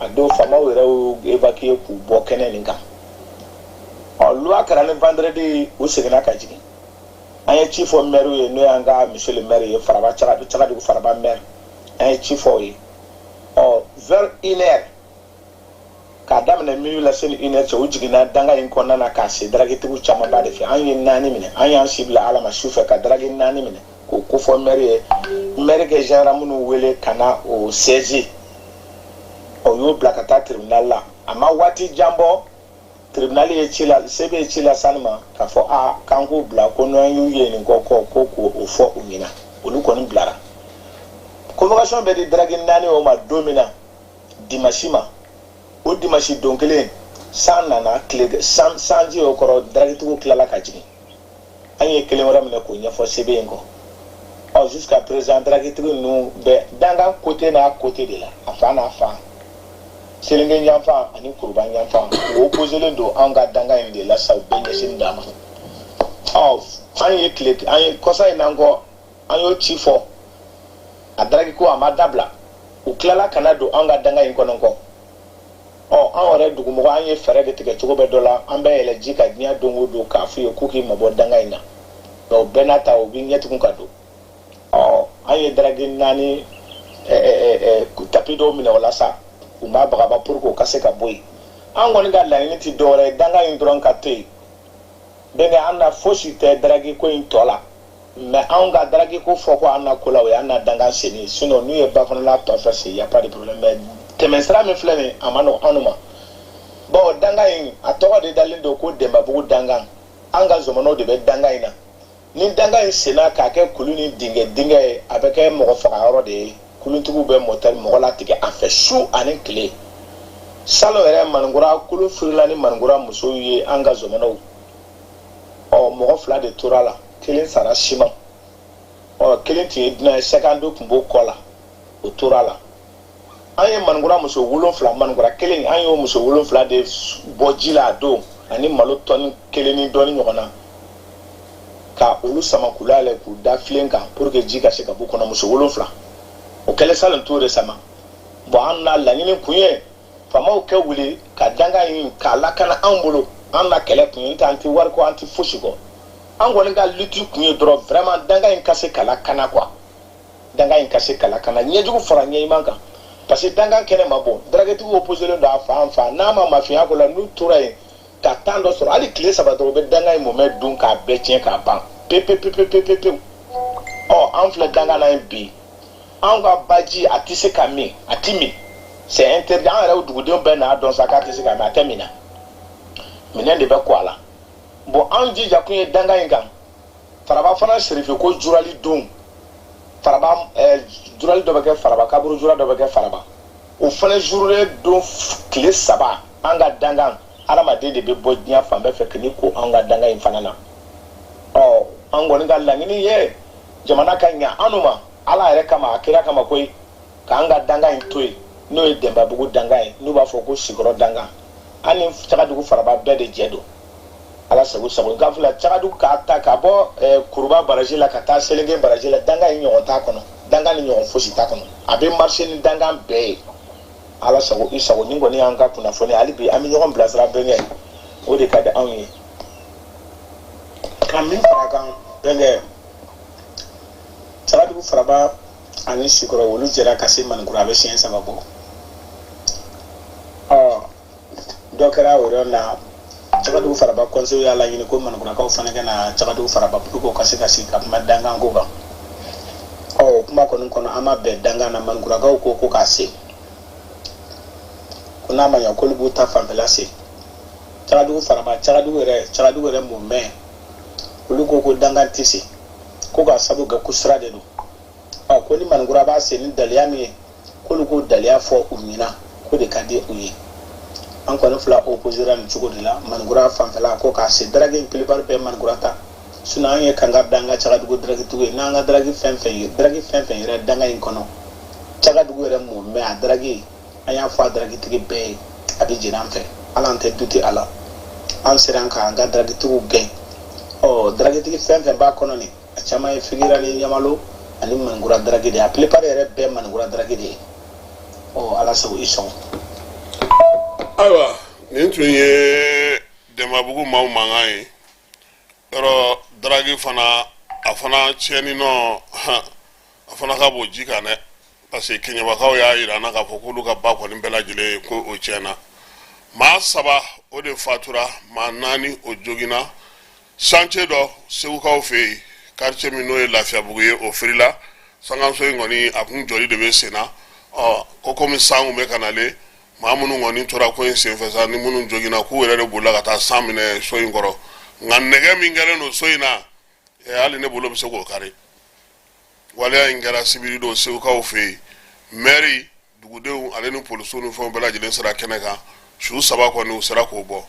A don, faamaw yɛrɛ y'u évacuer k'u bɔ kɛnɛ nin kan. Ɔ, loi kɛra ni vendredi, u seginna ka jigin. An ye ci fɔ maire ye, n'o y'an ka monsieur le maire ye, Faraba, Cagadugu Faraba maire, an ye ci fɔ o ye. Ɔ, vers 1 heure, k'a daminɛ minuit la se ni 1 heure cɛ, u jiginna danga in kɔnɔna na k'a se daragitigiw camanba de fɛ. An ye naani minɛ. An y'an si bila Ala ma su fɛ ka daragi naani minɛ k'o kofɔ maire ye. Maire kɛ gendarme minnu wele ka na o saisir, o y'o bila ka taa tribunal la. A ma waati jan bɔ, tribunal ye ci la, CB ye ci la sani ma k'a fɔ a k'an k'u bila, ko n'an y'u ye nin kɔ kɔ ko k'o fɔ u ɲɛna. Olu kɔni bilara. Convocation bɛ di daragi naani o ma don min na, dimanche ma, o dimanche don kelen, san nana, tile san, sanji o kɔrɔ, daragitigiw tilala ka jigin. An ye kelen wɛrɛ minɛ k'o ɲɛfɔ CB in kɔ. Ɔ, jusqu'à présent, daragitigi ninnu bɛ dangan côté n'a côté de la, a fan n'a fan, Selenke yanfan ani Kuruba yanfan, o opposelen don anw ka dangan in de la sa, u bɛɛ ɲɛsin d'a ma. Ɔ, an ye tile, an ye kɔsa in n'an kɔ, an y'o ci fɔ a daragi ko a ma dabila. U tilala ka na don anw ka danga in kɔnɔ kɔ. Ɔ, an yɛrɛ dugumɔgɔ, an ye fɛɛrɛ de tigɛ cogo bɛɛ dɔ la. An bɛ yɛlɛ ji ka diɲɛ don o don k'a f'u ye k'u k'i mabɔ danga in na. Nka o bɛɛ n'a ta, u bɛ ɲɛtugun ka don. Ɔ, an ye daragi naani tapi dɔw minɛ o la sa, u ma bagaba pour que o ka se ka bɔ yen. An kɔni ka laɲini ti dɔwɛrɛ ye, danga in dɔrɔn ka to yen. Bɛnkɛ, an na fosi tɛ daragi ko in tɔ la, mais anw ka daragi ko fɔ ko an na ko la, o y'an na dangan senni ye. Sinon n'u ye ba kɔnɔla tɔ fɛ sen, y a pas de problème. Mais tɛmɛsira min filɛ nin, a ma nɔgɔn anw ma. Bon, danga in, a tɔgɔ de dalen don ko Denbabugu dangan. An ka zɔmɔnɔw de bɛ danga in na. Ni danga in senna k'a kɛ kulu ni dingɛ dingɛ ye, a bɛ kɛ mɔgɔ faga yɔrɔ de ye. Kuluntigiw bɛ mɔtɛri mɔgɔ latigɛ a fɛ su ani tile. Salon yɛrɛ, Maninkura kulu firila ni Maninkura musow ye, an ka zɔmɔnɔw. Ɔ, mɔgɔ fila de tora la, kelen sara siman. Ɔ, kelen tun ye dunan ye, sɛgɛn tun b'o kɔ la, o tora la. An ye Maninkura muso 7, Maninkura kelen, an y'o muso 7 de bɔ ji la a don, ani malo tɔni kelen ni dɔɔni ɲɔgɔn na, ka olu sama k'u layɛlɛ k'u da filen kan pour que ji ka se ka b'u kɔnɔ. Muso 7, o kɛlen salon tout récemment. Bon, an na laɲini kun ye faamaw kɛ wuli ka danga in k'a lakana anw bolo. An na kɛlɛ kun ye n tɛ, an tɛ wari ko, an tɛ fosi kɔ. An kɔni ka lutte kun ye dɔrɔn, vraiment, danga in ka se ka lakana quoi. Danga in ka se ka lakana, ɲɛjugu fara ɲɛɲuman kan, parce que dangan kɛnɛ ma bon. Daragitigiw opposelen don a fan fan n'a ma mafiya ko la. N'u tora yen ka temps dɔ sɔrɔ, hali tile 3 dɔrɔn, u bɛ danga in mɔmɛ dun k'a bɛɛ tiɲɛ k'a ban pewu pewu pewu pewu pewu. Ɔ, an filɛ dangan na yen bi, anw ka baji a tɛ se ka min, a ti min, c'est interdit. An yɛrɛ dugudenw bɛɛ n'a dɔn sa k'a tɛ se ka min, a tɛ min na, minɛn de bɛ ko a la. Bon, an jija kun ye danga in kan. Faraba fana sirife ko jurali don Faraba, jurali dɔ bɛ kɛ Faraba, kaburu jura dɔ bɛ kɛ Faraba. O fana journée don, tile 3, an ka dangan, hadamaden de bɛ bɔ diɲɛ fan bɛɛ fɛ k'i ko an ka danga in fana na. Ɔ, an kɔni ka laɲini ye jamana ka ɲa anw ma, Ala yɛrɛ kama, a kira kama koyi, k'an ka danga in to yen, n'o ye Dɛnbabugu danga ye, n'u b'a fɔ ko Sikɔrɔ danga. An ni Cagadugu Faraba bɛɛ de jɛ don. Ala sago sago. Nka filɛ, Cagadugu k'a ta ka bɔ Kuruba baraji la ka taa Selenke baraji la, danga in ɲɔgɔn t'a kɔnɔ, danga ni ɲɔgɔn fosi t'a kɔnɔ. A bɛ marché ni dangan bɛɛ ye. Ala sago i sago. Nin kɔni y'an ka kunnafoni. Hali bi an bɛ ɲɔgɔn bilasira, bɛnkɛ, o de ka di anw ye. Ka min fara kan, bɛnkɛ, Cagadugu Faraba ani Sikɔrɔ, olu jɛra ka se Manikura, a bɛ siɲɛ 3 bɔ. Ɔ, dɔ kɛra o yɔrɔ la. Cagadugu Faraba conseil y'a laɲini ko Manikurakaw fana ka na Cagadugu Faraba pour que u ka se ka sigi ka kuma dankan ko kan. Ɔ, o kuma kɔni kɔnɔ, an ma bɛn dankan na. Manikurakaw ko ko k'a sen, ko n'a ma ɲɛ k'olu b'u ta fanfɛla sen. Cagadugu Faraba, Cagadugu yɛrɛ, Cagadugu yɛrɛ mumɛ, olu ko ko dankan tɛ sen, ko k'a sabu kɛ ko sira de don. Ɔ, ko ni Manikura b'a sen ni daliya min ye, k'olu k'o daliya fɔ u ɲɛna, k'o de ka di u ye. An kɔni fila opposera nin cogo de la. Manikura fanfɛla ko k'a sen, daraki in plupart bɛɛ Manikura ta. Sinon an ye kanga da an ka Cagadugu darakitigiw ye, n'an ka daraki fɛn fɛn ye, daraki fɛn fɛn yɛrɛ danga in kɔnɔ, Cagadugu yɛrɛ mumɛ, a daraki, an y'a fɔ a darakitigi bɛɛ ye, a bɛ jeni an fɛ. Hali an tɛ douter a la. An sera k'an ka darakitigiw gɛn. Ɔ, darakitigi fɛn fɛn b'a kɔnɔ nin, a caman ye Figira ni Ɲamalo ani Manikura daraki de ye. A plupart yɛrɛ bɛɛ Manikura daraki de ye. Ɔ, Ala sago i sɔn. Ayiwa, nin tun ye Dɛnbabugu maaw mankan ye. Yɔrɔ daraki fana, a fana tiɲɛni nɔ, a fana ka bon ji kan dɛ, parce que Kɛɲɛbakaw y'a yira an na k'a fɔ k'olu ka ba kɔni bɛɛ lajɛlen ko o tiɲɛna. Maa saba o de fatura, maa naani o joginna. Chantier dɔ Segukaw fɛ yen, quartier min n'o ye Lafiyabugu ye, o firila. Sankanso in kɔni, a kun jɔli de bɛ sen na. Ɔ, ko komi san kun bɛ ka nalen, maa minnu kɔni tora ko in senfɛ sa, ni minnu joginna, k'u yɛrɛ de bolila ka taa san minɛ so in kɔrɔ. Nka nɛgɛ min kɛlen don so in na, hali ne bolo bɛ se k'o kari. Waleya in kɛra sibiri don Segukaw fɛ yen. Mɛri, dugudenw ale ni polisiw ni fɛnw bɛɛ lajɛlen sera kɛnɛ kan. Su saba kɔni, u sera k'o bɔ.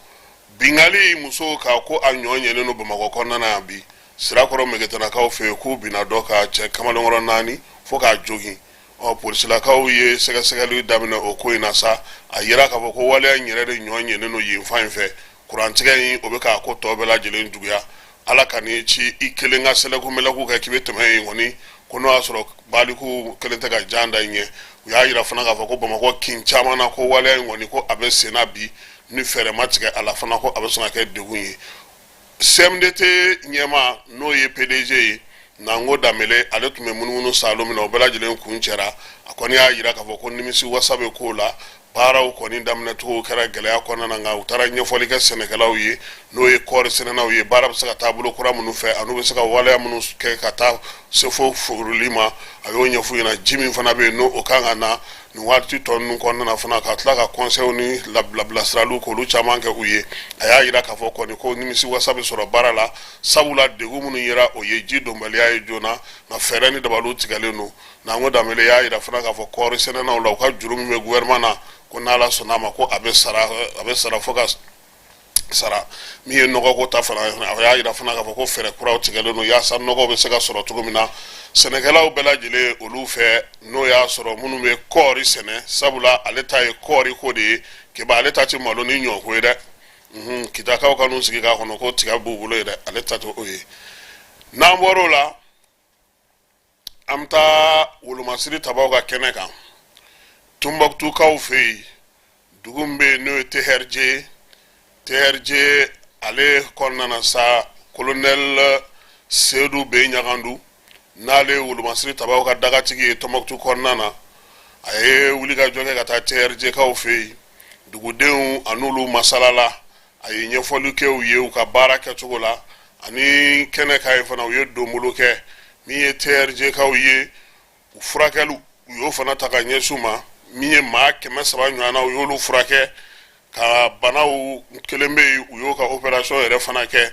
Bingali musow ka ko a ɲɔ ɲɛnen don Bamakɔ kɔnɔna na yan bi. Sirakɔrɔ Megetanakaw fɛ yen, k'u binna dɔ ka cɛ kamalenkɔrɔ naani fo k'a jogin. Ɔ, polisilakaw ye sɛgɛsɛgɛli daminɛ o ko in na sa. A yira k'a fɔ ko waleya in yɛrɛ de ɲɔ ɲɛnen don yen fan in fɛ. Kurantigɛ in, o bɛ k'a ko tɔ bɛɛ lajɛlen juguya. Ala ka n'i ci i kelen ka sɛlɛku mɛlɛku kɛ k'i bɛ tɛmɛ yen kɔni, ko n'o y'a sɔrɔ baliku kelen tɛ ka jan da i ɲɛ. U y'a yira fana k'a fɔ ko Bamakɔ kin caman na, ko waleya in kɔni, ko a bɛ sen na bi. Ni fɛɛrɛ ma tigɛ a la fana, ko a bɛ sɔn ka kɛ degun ye. CMDT ɲɛmaa, n'o ye PDG ye, Nango Danbele, ale tun bɛ munumunu saalo min na, o bɛɛ lajɛlen kun cɛra. A kɔni y'a yira k'a fɔ ko nimisi wasa bɛ ko la. Baaraw kɔni daminɛcogo kɛra gɛlɛya kɔnɔna na, nka u taara ɲɛfɔli kɛ sɛnɛkɛlaw ye, n'o ye kɔɔri sɛnɛnaw ye, baara bɛ se ka taa bolo kura minnu fɛ ani u bɛ se ka waleya minnu kɛ ka taa se fo foroli ma, a y'o ɲɛf'u ɲɛna. Ji min fana bɛ yen, n'o o kan ka na nin waati tɔ ninnu kɔnɔna na fana, ka tila ka conseils ni bilasiraliw k'olu caman kɛ u ye. A y'a yira k'a fɔ kɔni ko nimisi wasa bɛ sɔrɔ baara la, sabula degun minnu yera, o ye ji donbaliya ye joona, nka fɛɛrɛ ni dabaliw tigɛlen don. Nango Danbele y'a yira fana k'a fɔ kɔɔri sɛnɛnaw la, u ka juru min bɛ gouvernement na, ko n'Ala sɔnna a ma, ko a bɛ sara, a bɛ sara fo ka sara. Min ye nɔgɔko ta fana, a y'a yira fana k'a fɔ ko fɛɛrɛ kuraw tigɛlen don yaasa nɔgɔ bɛ se ka sɔrɔ cogo min na sɛnɛkɛlaw bɛɛ lajɛlen olu fɛ, n'o y'a sɔrɔ minnu bɛ kɔɔri sɛnɛ, sabula ale ta ye kɔɔri ko de ye. Keba, ale ta tɛ malo ni ɲɔ ko ye dɛ. Kitakaw ka n'u sigi k'a kɔnɔ ko tiga b'u bolo ye dɛ, ale ta tɛ o ye. N'an bɔr'o la, an bɛ taa wolomasiri tabaw ka kɛnɛ kan Tunbuktukaw fɛ yen. Dugu min bɛ yen, n'o ye TRG, TRG ale kɔnɔna na sa, colonel Sedu B Ɲagandu, n'ale ye wolomasiri tabaw ka dagatigi ye Tɔnbɔkutu kɔnɔna na, a ye wulikajɔ kɛ ka taa TRG kaw fɛ yen. Dugudenw a n'olu masalala, a ye ɲɛfɔli kɛ u ye u ka baara kɛcogo la ani kɛnɛ kan yen fana, u ye donbolo kɛ. Min ye TRG kaw ye, u furakɛli, u y'o fana ta ka ɲɛsin u ma. Min ye maa 300 ɲɔgɔnna, u y'olu furakɛ ka banaw kelen bɛ yen, u y'o ka opération yɛrɛ fana kɛ.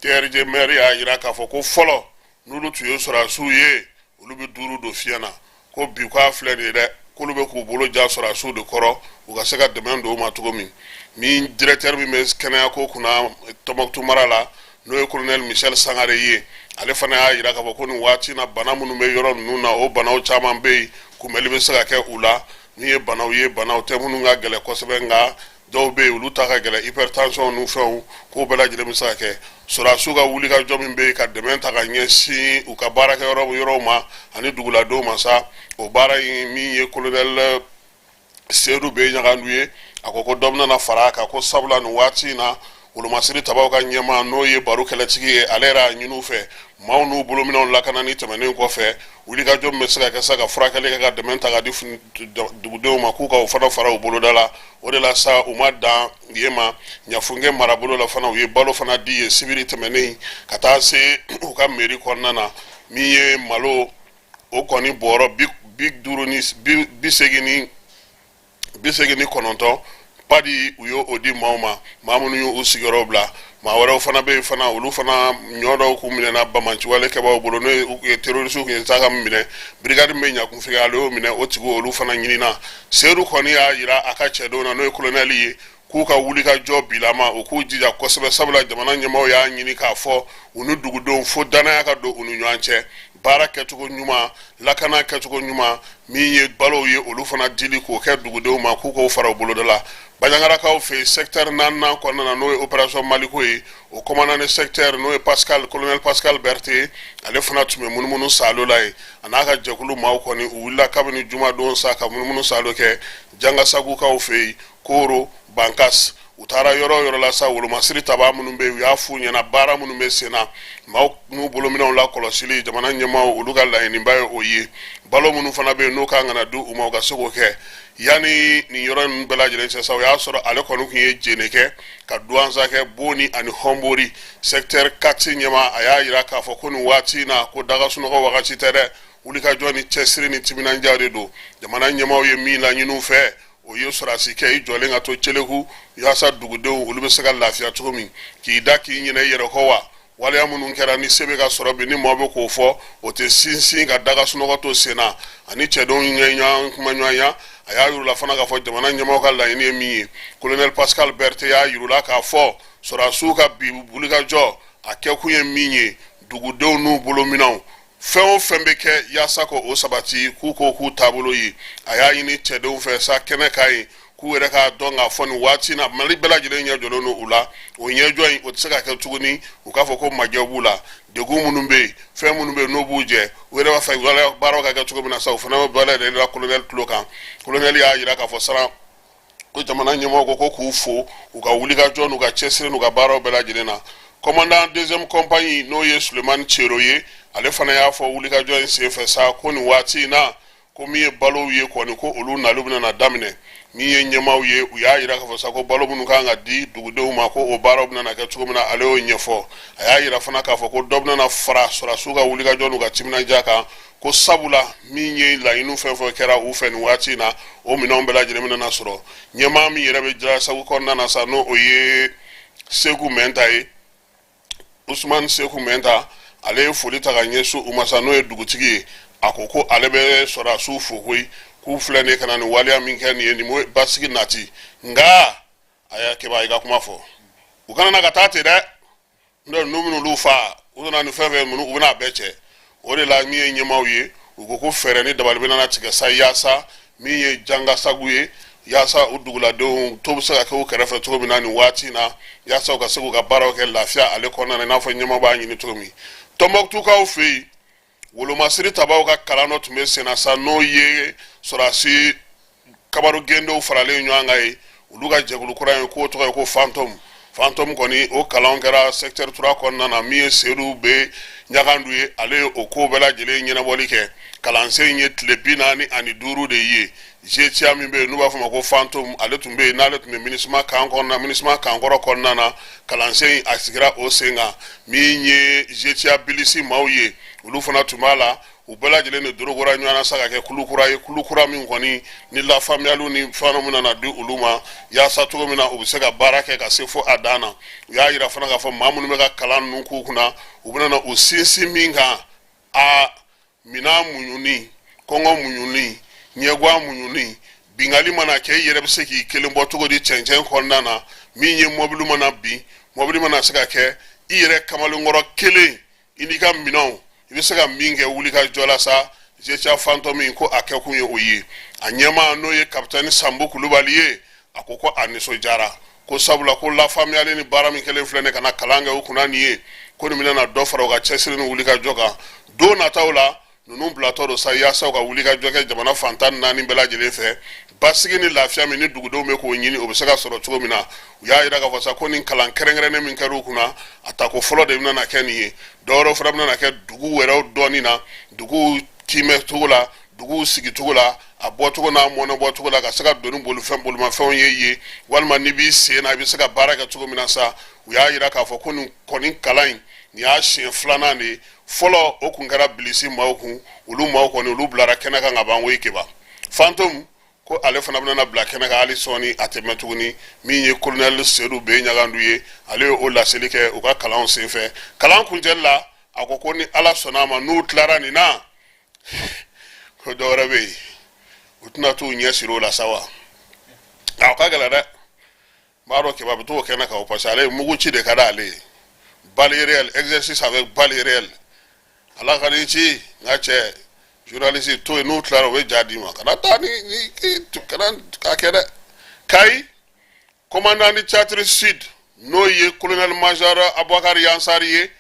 TRG maire y'a jira k'a fɔ ko fɔlɔ, n'olu tun ye sɔrɔdasiw ye, olu bɛ duuru don fiɲɛ na, ko bi k'a filɛ nin ye dɛ, k'olu bɛ k'u bolo ja sɔrɔdasiw de kɔrɔ, u ka se ka dɛmɛ don u ma cogo min. Min directeur min bɛ kɛnɛyako kunna Tɔnbɔkutu mara la, n'o ye colonel Michel Sangare ye, ale fana y'a jira k'a fɔ ko nin waati na, bana minnu bɛ yɔrɔ ninnu na, o banaw caman bɛ yen, kunbɛli bɛ se ka kɛ u la. Min ye banaw ye, banaw tɛ minnu ka gɛlɛn kosɛbɛ, nka dɔw bɛ yen, olu ta ka gɛlɛn, hypertension n'u fɛnw, k'o bɛɛ lajɛlen bɛ se ka kɛ. Sɔrɔdasiw ka wulikajɔ min bɛ yen ka dɛmɛ ta ka ɲɛsin u ka baarakɛyɔrɔ yɔrɔw ma ani duguladenw ma sa, o baara in, min ye colonel Sedu B Ɲagandu ye, a ko ko dɔ bɛna fara a kan, ko sabula nin waati in na, Wolomasiri tabaw ka ɲɛmaa n'o ye baro kɛlɛtigi ye, ale yɛrɛ y'a ɲini u fɛ, maaw n'u bolominɛw lakanani tɛmɛnen kɔfɛ, wulikajɔ min bɛ se ka kɛ sa ka furakɛli kɛ, ka dɛmɛ ta ka di dugudenw ma, k'u ka o fana fara u boloda la. O de la sa, u ma dan yen ma, Ɲafunke marabolo la fana, u ye balo fana di yen sibiri tɛmɛnen ka taa se u ka mairie kɔnɔna na. Min ye malo, o kɔni bɔrɔ 59 padi, u y'o di maaw ma, maa minnu y'u sigiyɔrɔ bila. Maa wɛrɛw fana bɛ yen fana, olu fana ɲɔ dɔw k'u minɛna banbaanciwale kɛbaaw bolo, n'o ye terrorisiw tun ye taa ka minɛ. Brigade min bɛ Ɲakunfige, ale y'o minɛ, o tigi olu fana ɲinina. Seyidu kɔni y'a jira a ka cɛdenw na, n'o ye kolonɛli ye, k'u ka wulikajɔ bilama, u k'u jija kosɛbɛ, sabula jamana ɲɛmaaw y'a ɲini k'a fɔ u ni dugudenw fo dannaya ka don u ni ɲɔgɔn cɛ, baara kɛcogo ɲuman, lakana kɛcogo ɲuman, min ye balow ye, olu fana dili k'o kɛ dugudenw ma, k'u k'o fara u boloda la. Banjagarakaw fɛ yen, secteur naaninan kɔnɔna na, n'o ye opération Maliko ye, o commandant de secteur, n'o ye Pascal, colonel Pascal Berthe, ale fana tun bɛ munumunu saalo la yen, a n'a ka jɛkulu maaw kɔni, u wulila kabini jumadon sa ka munumunu saalo kɛ Jangasagukaw fɛ yen, Koro, Bankas. U taara yɔrɔ o yɔrɔ la sa, wolomasiri tabaa minnu bɛ yen, u y'a f'u ɲɛna baara minnu bɛ sen na, maaw n'u bolominɛw lakɔlɔsili, jamana ɲɛmaaw olu ka laɲiniba ye o ye. Balo minnu fana bɛ yen n'o kan ka na di u ma, u ka se k'o kɛ. Yanni nin yɔrɔ ninnu bɛɛ lajɛlen cɛ sa, o y'a sɔrɔ ale kɔni tun ye jene kɛ ka duwanza kɛ Boni ani Hɔnbori. Secteur 4 ɲɛmaa, a y'a jira k'a fɔ ko nin waati in na, ko daga sunɔgɔ wagati tɛ dɛ, wulikajɔ ni cɛsiri ni timinandiya de don. Jamana ɲɛmaaw ye min laɲini u fɛ, o ye sɔrɔdasi kɛ i jɔlen ka to celeku, yaasa dugudenw olu bɛ se ka lafiya cogo min, k'i da k'i ɲinɛ i yɛrɛ kɔ. Wa waleya minnu kɛra ni se bɛ ka sɔrɔ bi, ni maaw bɛ k'o fɔ, o tɛ sinsin ka daga sunɔgɔ to sen na. Ani cɛdenw ɲɛ ɲɔgɔn kumaɲɔgɔnya, a y'a yir'u la fana k'a fɔ jamana ɲɛmaaw ka laɲini ye min ye. Colonel Pascal Berthe y'a yir'u la k'a fɔ sɔrɔdasiw ka bi wulikajɔ, a kɛkun ye min ye, dugudenw n'u bolominɛnw, fɛn o fɛn bɛ kɛ yaasa ko o sabati, k'u ko k'u taabolo ye. A y'a ɲini cɛdenw fɛ sa kɛnɛ kan yen, k'u yɛrɛ k'a dɔn k'a fɔ nin waati na, Mali bɛɛ lajɛlen ɲɛ jɔlen don u la. O ɲɛjɔ in, o tɛ se ka kɛ tuguni u k'a fɔ ko majɛ b'u la. Degun minnu bɛ yen, fɛn minnu bɛ yen n'o b'u jɛ, u yɛrɛ b'a fɛ baaraw ka kɛ cogo min na sa, u fana bɛ baara yɛrɛ la kolonɛli tulo kan. Kolonɛli y'a jira k'a fɔ siran ko jamana ɲɛmɔgɔw ko k'u fo u ka wulikajɔ n'u ka cɛsiri n'u ka baaraw bɛɛ lajɛlen na. Commandant deuxième compagnie, n'o ye Sulemani Cero ye, ale fana y'a fɔ wulikajɔ in senfɛ sa ko nin waati in na, ko min ye balow ye kɔni, ko olu naliw bɛna na daminɛ. Min ye ɲɛmaaw ye, u y'a jira k'a fɔ sa ko balo minnu kan ka di dugudenw ma, ko o baaraw bɛna na kɛ cogo min na, ale y'o ɲɛfɔ. A y'a jira fana k'a fɔ ko dɔ bɛna na fara sɔrɔdasiw ka wulikajɔ n'u ka timinandiya kan, ko sabula min ye laɲiniw fɛn fɛn kɛra u fɛ nin waati in na, o minɛnw bɛɛ lajɛlen bɛna na sɔrɔ. Ɲɛmaa min yɛrɛ bɛ Jalasagu kɔnɔna na sa, n'o o ye Seku Mɛnta ye, Usumani Seku Mɛnta, ale ye foli ta ka ɲɛsin u ma sa, n'o ye dugutigi ye. A ko ko ale bɛ sɔrɔdasiw fo koyi, k'u filɛ nin ye ka na nin waleya min kɛ nin ye, nin bɛ basigi nati. Nka a y'a kɛba i ka kuma fɔ, u kana na ka taa ten dɛ, n'o tɛ ninnu bɛna olu fa, u nana ni fɛn fɛn minnu, u bɛna a bɛɛ cɛ. O de la, min ye ɲɛmaaw ye, u ko ko fɛɛrɛ ni dabali bɛna tigɛ sa, yaasa min ye Jangasagu ye, yaasa u duguladenw to bɛ se ka kɛ u kɛrɛfɛ cogo min na nin waati in na, yaasa u ka se k'u ka baaraw kɛ lafiya ale kɔnɔna na, i n'a fɔ ɲɛmaaw b'a ɲini cogo min. Tɔnbɔkutukaw fɛ yen, wolomasiri tabaw ka kalan dɔ tun bɛ senna sa, n'o ye sɔrɔdasi kabaru gendow faralen ɲɔgɔn kan ye, olu ka jɛkulu kura ye, k'o tɔgɔ ye ko fantôme. Fantôme kɔni, o kalan kɛra secteur 3 kɔnɔna na. Min ye Seyidu bɛ Ɲagandu ye, ale ye o ko bɛɛ lajɛlen ɲɛnabɔli kɛ. Kalansen in ye tile 45 de ye. GTIA min bɛ yen n'u b'a fɔ ma ko fantôme, ale tun bɛ yen, n'ale tun bɛ MINUSMA camp kɔnɔna, MINUSMA camp kɔrɔ kɔnɔna na. Kalansen in a sigira o sen kan. Min ye GTIA bilisi maaw ye, olu fana tun b'a la. U bɛɛ lajɛlen de dorogora ɲɔgɔn na sa ka kɛ kulu kura ye, kulu kura min kɔni ni lafaamuyaliw ni fɛn min nana di olu ma, yaasa cogo min na u bɛ se ka baara kɛ ka se fo a dan na. U y'a yira fana k'a fɔ maa minnu bɛ ka kalan ninnu k'u kunna, u bɛna na u sinsin min kan, a minan muɲuni, kɔngɔ muɲuni, ɲɛgwan muɲuni, bingali mana kɛ, i yɛrɛ bɛ se k'i kelen bɔ cogo di cɛncɛn kɔnɔna na, min ye mɔbili mana bin, mɔbili mana se ka kɛ i yɛrɛ kamalenkɔrɔ kelen, i n'i ka minɛnw, i bɛ se ka min kɛ wuli ka jɔ la sa. GTIA fantôme, ko a kɛkun ye o ye. A ɲɛmaa, n'o ye kapitɛni Sanbu Kulubali ye, a ko ko a nisɔndiyara, ko sabula ko lafaamuyali ni baara min kɛlen filɛ nin ka na kalan kɛ u kunna nin ye, ko nin bɛna na dɔ fara u ka cɛsiri ni wuli ka jɔ kan don nataw la. Ninnu bilatɔ don sa yaasa u ka wuli ka jɔ kɛ jamana fan 14 bɛɛ lajɛlen fɛ, basigi ni lafiya min ni dugudenw bɛ k'o ɲini, o bɛ se ka sɔrɔ cogo min na. U y'a jira k'a fɔ sa ko nin kalan kɛrɛnkɛrɛnnen min kɛra u kunna, a tako fɔlɔ de bɛna kɛ nin ye. Dɔwɛrɛw fana bɛna kɛ dugu wɛrɛw dɔnni na, duguw kiimɛ cogo la, duguw sigicogo la, a bɔcogo n'a mɔnɛbɔcogo la, ka se ka don ni bolifɛn bolimafɛnw ye yen, walima n'i b'i sen na, i bɛ se ka baara kɛ cogo min na sa. U y'a jira k'a fɔ ko nin kɔni kalan in, nin y'a siɲɛ filanan de ye. Fɔlɔ, o kun kɛra bilisi maaw kun. Olu maaw kɔni, olu bilara kɛnɛ kan ka ban koyi. Keba Fantôme ko ale fana bɛna bila kɛnɛ kan hali sɔɔni, a tɛ mɛn tuguni. Min ye kolonɛli Sedu B Ɲagandu ye, ale ye o laseli kɛ u ka kalanw senfɛ. Kalan kuncɛli la, a ko ko ni Ala sɔnna a ma, n'u tilara nin na, ko dɔ wɛrɛ bɛ yen, u tɛna t'u ɲɛ siri o la sa wa. A ka gɛlɛn dɛ. N b'a dɔn Keba bɛ t'o kɛnɛ kan o, parce que ale ye mugu ci de ka d'ale ye. Balle réelle, exercice avec balle réelle. Ala ka n'i ci, n ka cɛ journaliste to yen, n'u tilara, u bɛ ja d'i ma. Kana taa ni ni kana k'a kɛ dɛ. Kayi, commandant du theatre sud, n'o ye colonel major Abubakar Yansari ye,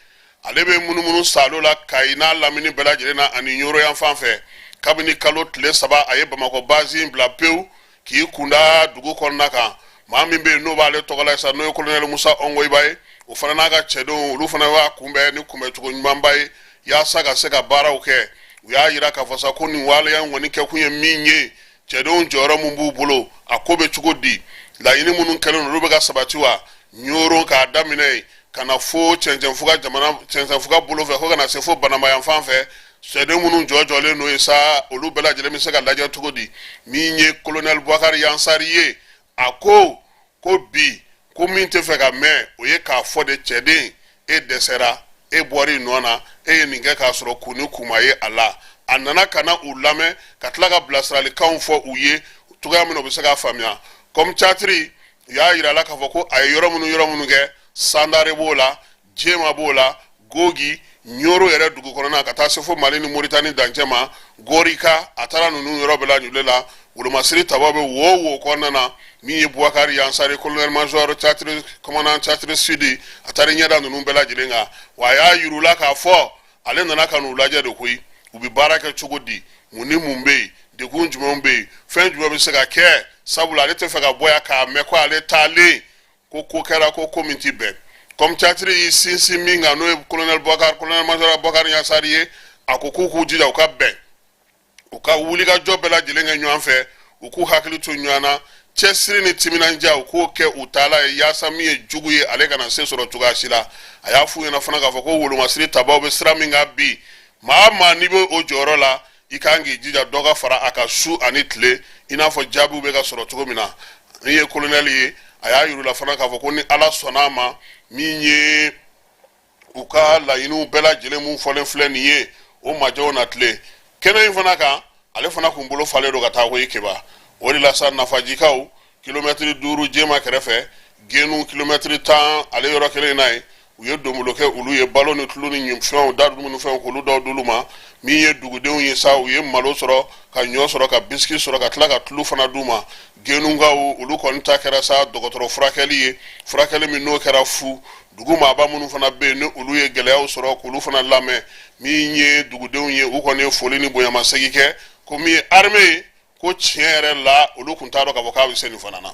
ale bɛ munumunu salo la Kayi n'a lamini bɛɛ lajɛlen na ani Ɲoro yan fan fɛ. Kabini kalo tile 3, a ye Bamakɔ base in bila pewu k'i kunda dugu kɔnɔna kan. Maa min bɛ yen n'o b'ale tɔgɔ la sisan, n'o ye colonel Musa Ɔngoyiba ye, o fana n'a ka cɛdenw, olu fana b'a kunbɛn ni kunbɛncogo ɲumanba ye yaasa ka se ka baaraw kɛ. U y'a yira k'a fɔ sa ko nin waleya in kɔni kɛkun ye min ye, cɛdenw jɔyɔrɔ min b'u bolo, a ko bɛ cogo di, laɲini minnu kɛlen olu bɛ ka sabati wa. Ɲoro k'a daminɛ yen ka na fo Cɛncɛnfuga jamana, Cɛncɛnfuga bolo fɛ, fo ka na se fo Banamba yan fan fɛ, cɛden minnu jɔ jɔlen n'o ye sa, olu bɛɛ lajɛlen bɛ se ka lajɛ cogo di. Min ye kolonɛli Bubakari Yansari ye, a ko ko bi ko min tɛ fɛ ka mɛn, o ye k'a fɔ de cɛden e dɛsɛra, e bɔra i nɔ na, e ye nin kɛ k'a sɔrɔ kun ni kun ma ye a la. A nana ka na u lamɛn ka tila ka bilasiralikanw fɔ u ye cogoya min na u bɛ se k'a faamuya. Comme catiri, u y'a yira a la k'a fɔ ko a ye yɔrɔ minnu kɛ, Sandare b'o la, Jema b'o la, Gogi, Ɲoro yɛrɛ dugu kɔnɔna, ka taa se fo Mali ni Moritani dancɛ ma, Gorika, a taara ninnu yɔrɔ bɛɛ lajɛlen la. Wolomasiri tabaw bɛ wo wo kɔnɔna na. Min ye Bubakari Yansari, colonel major theatre, commandant theatre sud, a taara ɲɛda ninnu bɛɛ lajɛlen kan. Wa a y'a yir'u la k'a fɔ ale nana ka n'u lajɛ de koyi, u bɛ baara kɛ cogo di, mun ni mun bɛ yen, degun jumɛnw bɛ yen, fɛn jumɛn bɛ se ka kɛ, sabula ale tɛ fɛ ka bɔ yan k'a mɛn ko ale taalen ko ko kɛra, ko ko min ti bɛn. Comme catiri y'i sinsin min kan, n'o ye colonel Bubakar, colonel major Bubakari Yansari ye, a ko k'u k'u jija u ka bɛn, u ka wulikajɔ bɛɛ lajɛlen kɛ ɲɔgɔn fɛ, u k'u hakili to ɲɔgɔn na, cɛsiri ni timinandiya, u k'o kɛ u taala ye, yaasa min ye jugu ye, ale kana se sɔrɔ cogoya si la. A y'a f'u ɲɛna fana k'a fɔ ko wolomasiri tabaw bɛ sira min kan bi, maa o maa n'i bɛ o jɔyɔrɔ la, i kan k'i jija dɔ ka fara a kan su ani tile, i n'a fɔ jaabiw bɛ ka sɔrɔ cogo min na. Min ye kolonɛli ye, a y'a yir'u la fana k'a fɔ ko ni Ala sɔnna a ma, min ye u ka laɲiniw bɛɛ lajɛlen mun fɔlen filɛ nin ye, o majɛw na tile kɛnɛ in fana kan. Ale fana kun bolo falen don ka taa koyi Keba. O de la sa, Nafajikaw, kilomɛtiri 5 Jema kɛrɛfɛ, Genu, kilomɛtiri 10 ale yɔrɔ kelen in na yen, u ye donbolo kɛ olu ye, balo ni tulu ni fɛnw da dumunifɛnw k'olu dɔw d'olu ma. Min ye dugudenw ye sa, u ye malo sɔrɔ, ka ɲɔ sɔrɔ, ka bisiki sɔrɔ, ka tila ka tulu fana d'u ma. Genukaw, olu kɔni ta kɛra sa dɔgɔtɔrɔ furakɛli ye, furakɛli min n'o kɛra fu. Dugu maaba minnu fana bɛ yen ni olu ye gɛlɛyaw sɔrɔ, k'olu fana lamɛn. Min ye dugudenw ye, u kɔni ye foli ni bonyamasegin kɛ ko min ye armée ye, ko tiɲɛ yɛrɛ la, olu tun t'a dɔn k'a fɔ k'a bɛ se nin fana na.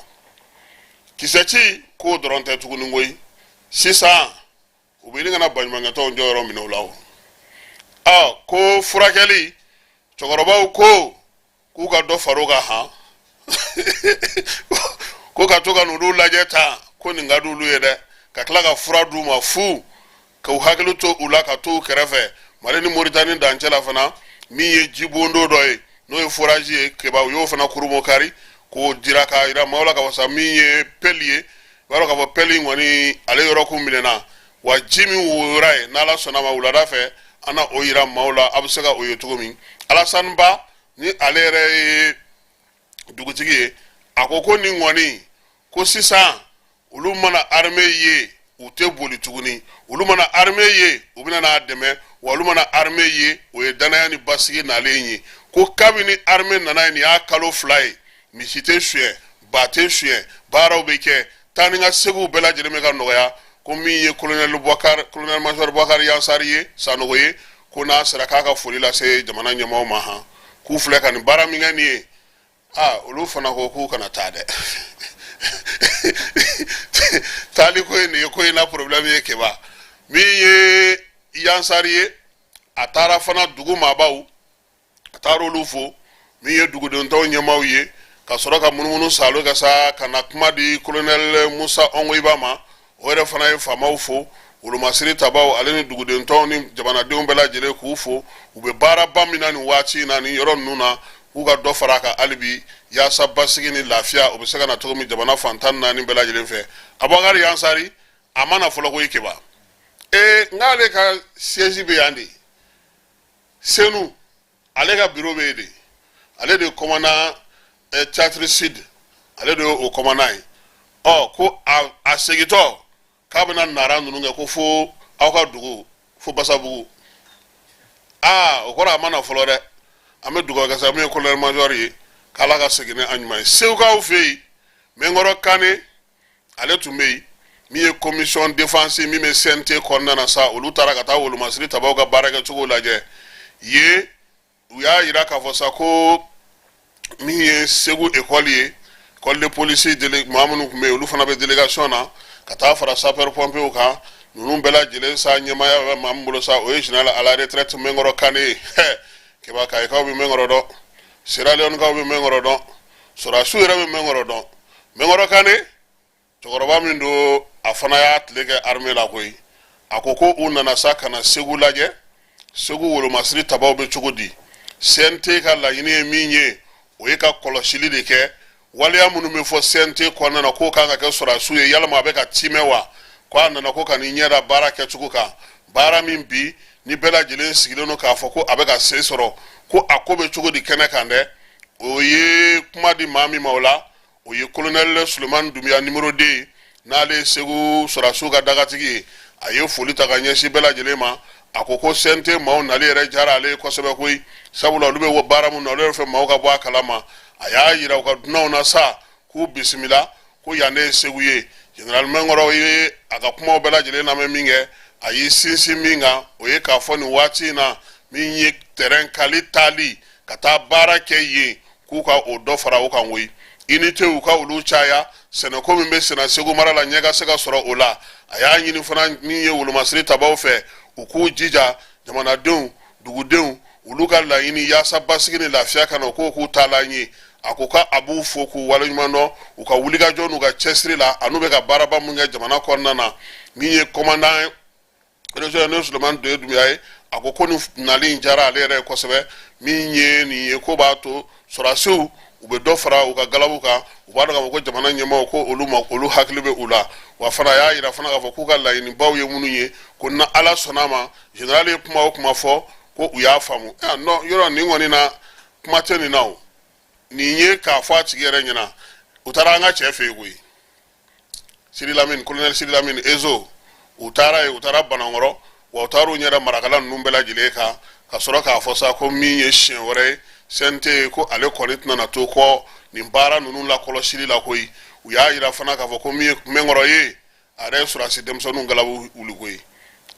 Kisɛci k'o dɔrɔn tɛ tuguni koyi, sisan u bɛ ɲini ka na baɲumankɛtɔnw jɔyɔrɔ minɛ u la o. Ɔ ko furakɛli, cɛkɔrɔbaw ko k'u ka dɔ far'o kan han, ko ka to ka n'olu lajɛ tan, ko nin ka di olu ye dɛ, ka tila ka fura d'u ma fu, k'u hakili to u la, ka to u kɛrɛfɛ. Mali ni Moritani dancɛ la fana, min ye jibondo dɔ ye, n'o ye forage ye, Keba, u y'o fana kurumo kari k'o jira, k'a yira maaw la k'a fɔ sa min ye pelle ye. I b'a dɔn k'a fɔ pelle in kɔni, ale yɔrɔ kun minɛna wa, ji min woyora yen, n'Ala sɔnna ma, wulada fɛ an na o yira maaw la, a bɛ se ka o ye cogo min. Alasani Ba ni ale yɛrɛ ye dugutigi ye, a ko ko nin kɔni, ko sisan olu mana armée ye, u tɛ boli tuguni. Olu mana armée ye, u bɛna n'a dɛmɛ wa. Olu mana armée ye, o ye danaya ni basigi nalen ye. Ko kabini armée nana yen, nin y'a kalo 2 ye, misi tɛ suɲɛ, ba tɛ suɲɛ, baaraw bɛ kɛ, taa ni ka seginw bɛɛ lajɛlen bɛ ka nɔgɔya. Ko min ye colonel Boubacar, colonel major Boubacar Yansari ye, Sanogo ye, Ko n'a sera k'a ka foli lase jamana ɲɛmaaw ma, han, k'u filɛ ka nin baara min kɛ nin ye. Aa, olu fana ko k'u kana taa dɛ. Taali ko ye nin ye, ko in na problème ye. Keba, min ye Yansari ye, a taara fana dugu maabaw, a taara olu fo, min ye duguden tɔw ɲɛmaaw ye, ka sɔrɔ ka munumunu saalo kɛ sa ka na kuma di kolonɛli Musa Ɔngoyiba ma. O yɛrɛ fana ye faamaw fo, wolomasiri tabaw ale ni duguden tɔw ni jamanadenw bɛɛ lajɛlen, k'u fo u bɛ baaraba min na nin waati in na nin yɔrɔ ninnu na, k'u ka dɔ fara a kan hali bi, yaasa basigi ni lafiya o bɛ se ka na cogo min jamana fan 14 bɛɛ lajɛlen fɛ. Abubakari Yansari, a ma na fɔlɔ koyi. Keba, ee, n k'ale ka siège bɛ yan de, Senu, ale ka bureau bɛ yen de. Ale de ye commandant théâtre sud, ale de ye o commandant ye. Ɔ, ko a segintɔ k'a bɛna nara ninnu kɛ, ko fo aw ka dugu, fo Basabugu. Aa, o kɔrɔ a ma na fɔlɔ dɛ. An bɛ dugawu kɛ sa, min ye colonel major ye, k'Ala ka segin ni a ɲuman ye. Segukaw fɛ yen, Mɛnkɔrɔ Kane, ale tun bɛ yen, min ye commission défense min bɛ CNT kɔnɔna na sa. Olu taara ka taa wolomasiri tabaw ka baarakɛcogo lajɛ yen. U y'a yira k'a fɔ sa ko min ye Segu école ye, école de police, maa minnu tun bɛ yen, olu fana bɛ délégation na ka taa fara sapeur pompiers kan. Ninnu bɛɛ lajɛlen sa, ɲɛmaaya bɛ maa min bolo sa, o ye général à la retraite Mɛnkɔrɔ Kane ye. Keba, Kayikaw bɛ Mɛnkɔrɔ dɔn, Sierra Leone-kaw bɛ Mɛnkɔrɔ dɔn, sɔrɔdasiw yɛrɛ bɛ Mɛnkɔrɔ dɔn. Mɛnkɔrɔ Kane, cɛkɔrɔba min don, a fana y'a tile kɛ armée la koyi. A ko ko u nana sa ka na Segu lajɛ, Segu wolomasiri tabaw bɛ cogo di. CNT ka laɲini ye min ye, o ye ka kɔlɔsili de kɛ waleya minnu bɛ fɔ CNT kɔnɔna na k'o kan ka kɛ sɔrɔdasiw ye, yalima a bɛ ka timɛ wa? Ko a nana ko ka n'i ɲɛ da baara kɛcogo kan, baara min bi ni bɛɛ lajɛlen sigilen don k'a fɔ ko a bɛ ka sen sɔrɔ, ko a ko bɛ cogo di kɛnɛ kan dɛ. O ye kuma di maa min ma o la, o ye kolonɛli Sulemani Dunbiya numéro 2 ye, n'ale ye Segu sɔrɔdasiw ka dagatigi ye. A ye foli ta ka ɲɛsin bɛɛ lajɛlen ma. A ko ko CNT maaw nali yɛrɛ diyara ale ye kosɛbɛ koyi, sabula olu bɛ baara min na, olu yɛrɛ fɛ maaw ka bɔ a kalama. A y'a yira u ka dunanw na sa k'u bisimila, ko yan de ye Segu ye. Général Mɛnkɔrɔ ye a ka kumaw bɛɛ lajɛlen lamɛn min kɛ, a y'i sinsin min kan, o ye k'a fɔ nin waati in na, min ye terrain kali taali ka taa baara kɛ yen, k'u ka o dɔ fara o kan koyi. Unité u ka olu caya, sɛnɛko min bɛ senna Segu mara la, ɲɛ ka se ka sɔrɔ o la. A y'a ɲini fana min ye wolomasiri tabaw fɛ, u k'u jija jamanadenw, dugudenw, olu ka laɲini yaasa basigi ni lafiya ka na, u k'o k'u taalan ye. A ko ka a b'u fo k'u waleɲuman dɔn u ka wulikajɔ n'u ka cɛsiri la, an'u bɛ ka baaraba min kɛ jamana kɔnɔna na. Min ye commandant région n'o Sulemani Doye Dunbiya ye, a ko ko nin nali in diyara ale yɛrɛ ye kosɛbɛ. Min ye nin ye, ko b'a to sɔrɔdasiw u bɛ dɔ fara u ka galabu kan, u b'a dɔn k'a fɔ ko jamana ɲɛmaaw ko olu ma, olu hakili bɛ u la. Wa fana a y'a yira fana k'a fɔ k'u ka laɲinibaw ye minnu ye, ko ni Ala sɔnna a ma, général ye kuma o kuma fɔ, ko u y'a faamu. Non, yɔrɔ nin kɔni na, kuma tɛ nin na. O nin ye k'a fɔ a tigi yɛrɛ ɲɛna. U taara an ka cɛ fɛ yen koyi, Sidi Lamini, colonel Sidi Lamini Ezo. U taara yen, u taara Banankɔrɔ, wa u taara u ɲɛda marakala ninnu bɛɛ lajɛlen kan, ka sɔrɔ k'a fɔ sa ko min ye siɲɛ wɛrɛ ye, CNT ko ale kɔni tɛna na to kɔ nin baara ninnu lakɔlɔsili la koyi. U y'a yira fana k'a fɔ ko min ye Mɛnkɔrɔ ye, a yɛrɛ ye sɔrɔdasi denmisɛnninw galabu wuli koyi.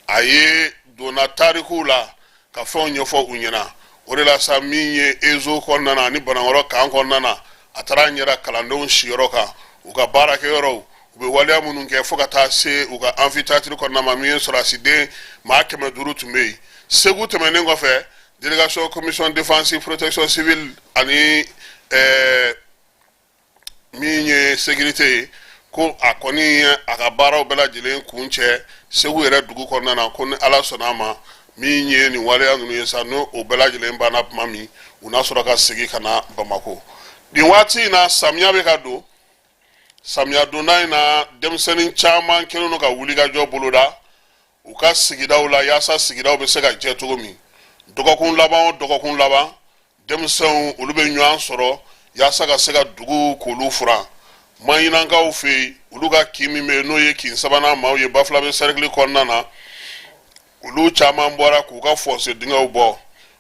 A ye donna tarikuw la ka fɛnw ɲɛfɔ u ɲɛna. O de la sa, min ye Ezo kɔnɔna na ani Banankɔrɔ kan kɔnɔna na, a taara a ɲɛda kalandenw siyɔrɔ kan, u ka baarakɛyɔrɔw, u bɛ waleya minnu kɛ, fo ka taa se u ka amphithéâtre kɔnɔna ma. Min ye sɔrɔdasiden maa 500 tun bɛ yen. Segu tɛmɛnen kɔfɛ, délégation commission défense, protection civile ani min ye sécurité ye, ko a kɔni ye a ka baaraw bɛɛ lajɛlen kuncɛ Segu yɛrɛ dugu kɔnɔna na. Ko ni Ala sɔnna a ma, min ye nin waleya ninnu ye sa, n'o o bɛɛ lajɛlen banna tuma min, u n'a sɔrɔ ka segin ka na Bamakɔ. Nin waati in na, samiya bɛ ka don. Samiya donda in na, denmisɛnnin caman kɛlen don ka wulikajɔ boloda u ka sigidaw la, yaasa sigidaw bɛ se ka jɛ cogo min. Dɔgɔkun laban o dɔgɔkun laban, denmisɛnw olu bɛ ɲɔgɔn sɔrɔ yaasa ka se ka dugu k'olu furan. Maɲinankaw fɛ yen, olu ka kin min bɛ yen, n'o ye kin sabanan maaw ye Bafulabe sɛrɛkili kɔnɔna na, olu caman bɔra k'u ka fɔnse dingɛw bɔ.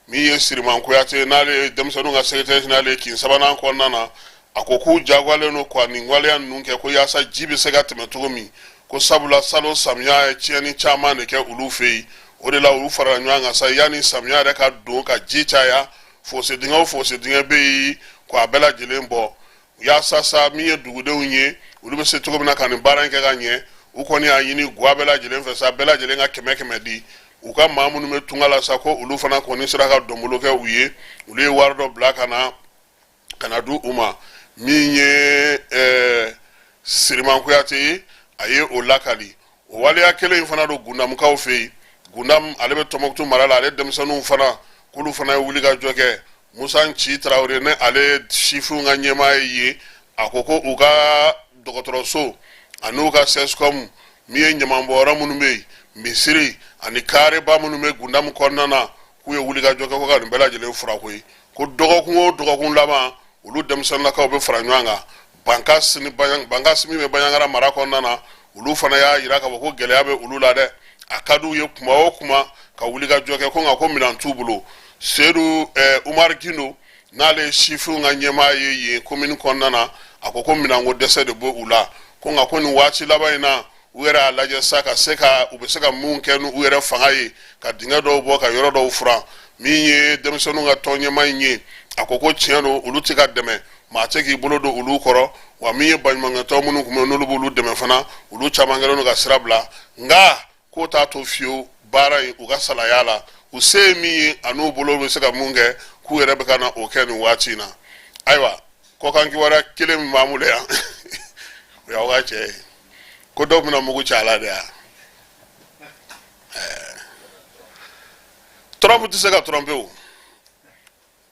Min ye Siriman Kuyate, n'ale ye denmisɛnninw ka secrétaire général ye kin sabanan kɔnɔna na, a ko k'u jagoyalen don ka nin waleya ninnu kɛ, ko yaasa ji bɛ se ka tɛmɛ cogo min, ko sabula salon samiya ye tiɲɛni caman de kɛ olu fɛ yen. O de la olu farala ɲɔgɔn kan sa yanni samiya yɛrɛ ka don ka ji caya, fosse dingɛ o fosse dingɛ bɛ yen, k'a bɛɛ lajɛlen bɔ, yaasa sa min ye dugudenw ye, olu bɛ se cogo min na ka nin baara in kɛ ka ɲɛ. U kɔni y'a ɲini gwa bɛɛ lajɛlen fɛ sa, bɛɛ lajɛlen ka kɛmɛ kɛmɛ di. U ka maa minnu bɛ tunga la sa, ko olu fana kɔni sera ka dɔnbolo kɛ u ye, olu ye wari dɔ bila ka na di u ma. Min ye Siriman Kuyate ye, a ye o lakali. O waleya kelen in fana don Gundamukaw fɛ yen. Gundam, ale bɛ Tɔnbɔkutu mara la. Ale denmisɛnninw fana, k'olu fana ye wuli ka jɔ kɛ. Musa Nci Tarawele, ne ale sifinw ka ɲɛmaa ye yen, a ko ko u ka dɔgɔtɔrɔso ani u ka CSCOM, min ye ɲamanbɔyɔrɔ minnu bɛ yen, misiri ani kareba minnu bɛ Gundamu kɔnɔna na, k'u ye wuli ka jɔ kɛ ko ka nin bɛɛ lajɛlen furan koyi. Ko dɔgɔkun o dɔgɔkun laban, olu denmisɛnninlakaw bɛ fara ɲɔgɔn kan. Bankasi ni Bankasi min bɛ Baɲangara mara kɔnɔna na, olu fana y'a jira k'a fɔ ko gɛlɛya bɛ olu la dɛ. A ka d'u ye kuma o kuma ka wuli ka jɔ kɛ, ko nka ko minɛn t'u bolo. Sedu Umar Gindo, n'ale ye sifinw ka ɲɛmaa ye yen komini kɔnɔna na, a ko ko minɛnko dɛsɛ de bɛ u la, ko nka ko nin waati laban in na, u yɛrɛ y'a lajɛ sa ka se ka u bɛ se ka mun kɛ n'u yɛrɛ fanga ye, ka dingɛ dɔw bɔ, ka yɔrɔ dɔw furan. Min ye denmisɛnninw ka tɔn ɲɛmaa in ye, a ko ko tiɲɛ don, olu tɛ ka dɛmɛ, maa tɛ k'i bolo don olu kɔrɔ. Wa min ye baɲumankɛtɔn minnu tun bɛ yen, n'olu b'olu dɛmɛ fana, olu caman kɛlen don ka sira bila. Nka k'o t'a to fiyewu baara in u ka salaya la. U se ye min ye an'u bolo bɛ se ka mun kɛ, k'u yɛrɛ bɛ ka na o kɛ nin waati in na. Ayiwa, kɔkan kibaruya kelen min b'an bolo yan, o y'aw ka cɛ ye, ko dɔw bɛna mugu ci a la de yan. Trump tɛ se ka tromper o.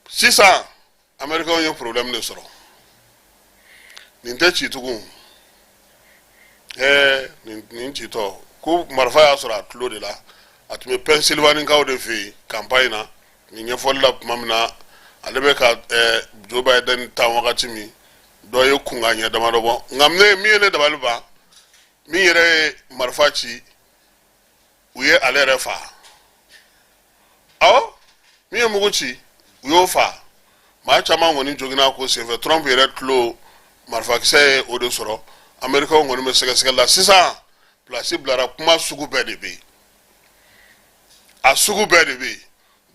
Sisan Américains ye problème de sɔrɔ, nin tɛ ci tugun. Nin citɔ ko marifa y'a sɔrɔ a tulo de la. A tun bɛ Pennsylvanie-kaw de fɛ yen campagne na. Nin ɲɛfɔli la tuma min na ale bɛ ka Joe Biden tan wagati min, dɔ ye kunkan ɲɛ damadɔ bɔ. Nka ne min ye ne dabali ban, min yɛrɛ ye marifa ci, u ye ale yɛrɛ fa. Awɔ, min ye mugu ci, u y'o fa. Maa caman kɔni joginna ko senfɛ. Trump yɛrɛ tulo, marifakisɛ ye o de sɔrɔ. Américains kɔni bɛ sɛgɛsɛgɛli la sisan. Place bilara, kuma sugu bɛɛ de bɛ yen, a sugu bɛɛ de bɛ yen.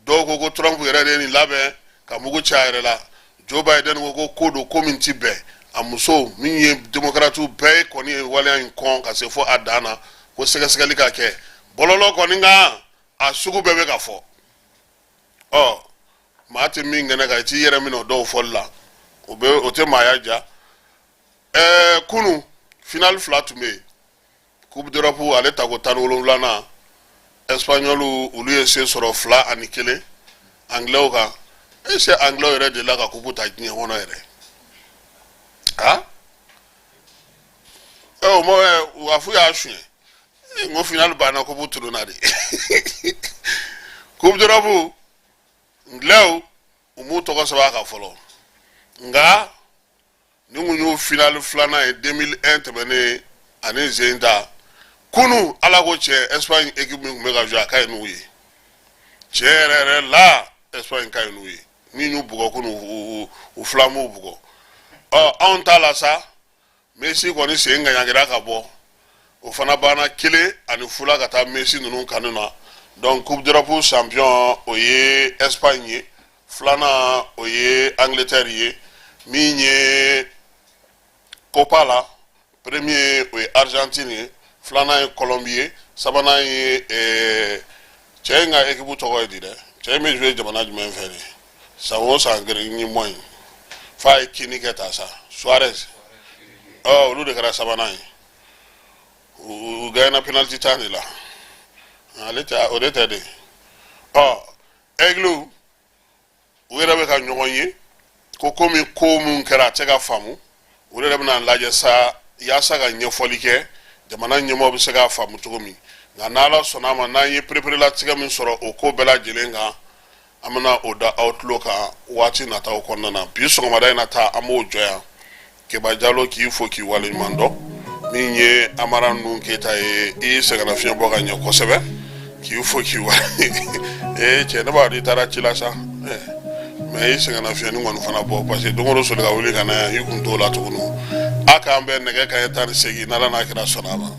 Dɔw ko ko Trump yɛrɛ de ye nin labɛn ka mugu ci a yɛrɛ la. Joe Biden ko ko ko don, ko min ti bɛn a muso min ye. Démocrates bɛɛ ye kɔni ye waleya in kɔn ka se fo a dan na, ko sɛgɛsɛgɛli ka kɛ. Bɔlɔlɔ kɔni kan, a sugu bɛɛ bɛ ka fɔ. Ɔ, maa tɛ min kɛnɛ kan, i t'i yɛrɛ minɛ o dɔw fɔli la, o bɛ o tɛ maaya ja. Kunu finale fila tun bɛ yen. Coupe d'Europe, ale tako 17nan, Espagnol, olu ye se sɔrɔ 2-1 Anglais kan. Est ce que Anglais yɛrɛ delila ka coupe ta diɲɛ kɔnɔ yɛrɛ? Ah, o ma a f'u y'a suɲɛ. N ko finale banna, coupe tununna de. Coupe d'Europe, Anglais, u m'u tɔgɔ sɛbɛn a kan fɔlɔ. Nka ni kun y'o finale filanan ye 2001 tɛmɛnen ani zen ta. Kunu, ala ko cɛ, Espagne équipe min tun bɛ ka jouer, a ka ɲi n'u ye tiɲɛ yɛrɛ yɛrɛ la. Espagne ka ɲi n'u ye. Min y'u bugɔ kunu, u fila m'u bugɔ. Ɔ, anw ta la sa, Messi kɔni sen ŋaɲagira ka bɔ, o fana banna 1-0 la ka taa Messi ninnu kanu na. Donc Coupe d'Europe champion, o ye Espagne ye, filanan o ye Angleterre ye. Min ye Copa la, premier o ye Argentine ye, filanan ye Colombie ye, sabanan ye cɛ in ka équipe tɔgɔ ye di dɛ? Cɛ in bɛ jouer jamana jumɛn fɛ de? San o san ni mɔ in f'a ye kini kɛ ta sa, Suarez. Ɔ, olu de kɛra sabanan ye. U gagné penalty tan de la. Ale tɛ, o de tɛ de. Ɔ, Aigle, u yɛrɛ bɛ ka ɲɔgɔn ye ko komi ko mun kɛra, a tɛ ka faamu. Olu yɛrɛ bɛna lajɛ sa yaasa ka ɲɛfɔli kɛ, jamana ɲɛmɔgɔ bɛ se k'a faamu cogo min. Nka n'Ala sɔnna a ma, n'an ye pereperelatigɛ min sɔrɔ o ko bɛɛ lajɛlen kan, an bɛna o da aw tulo kan waati nataw kɔnɔna na. Bi sɔgɔmada in na ta, an b'o jɔ yan. Keba Jalo, k'i fo k'i waleɲuman dɔn. Min ye Amara ninnu Keyita ye, i y'i sɛgɛnnafiɲɛ bɔ ka ɲɛ kosɛbɛ, k'i fo k'i wa. Ee cɛ, ne b'a dɔn i taara ci la sa, mais i sɛgɛnnafiɲɛni kɔni fana bɔ, parce que don o don soli ka wuli ka na yan, i kun t'o la tuguni. A k'an bɛn nɛgɛ kanɲɛ 18, n'Ala n'a kira sɔnna a ma.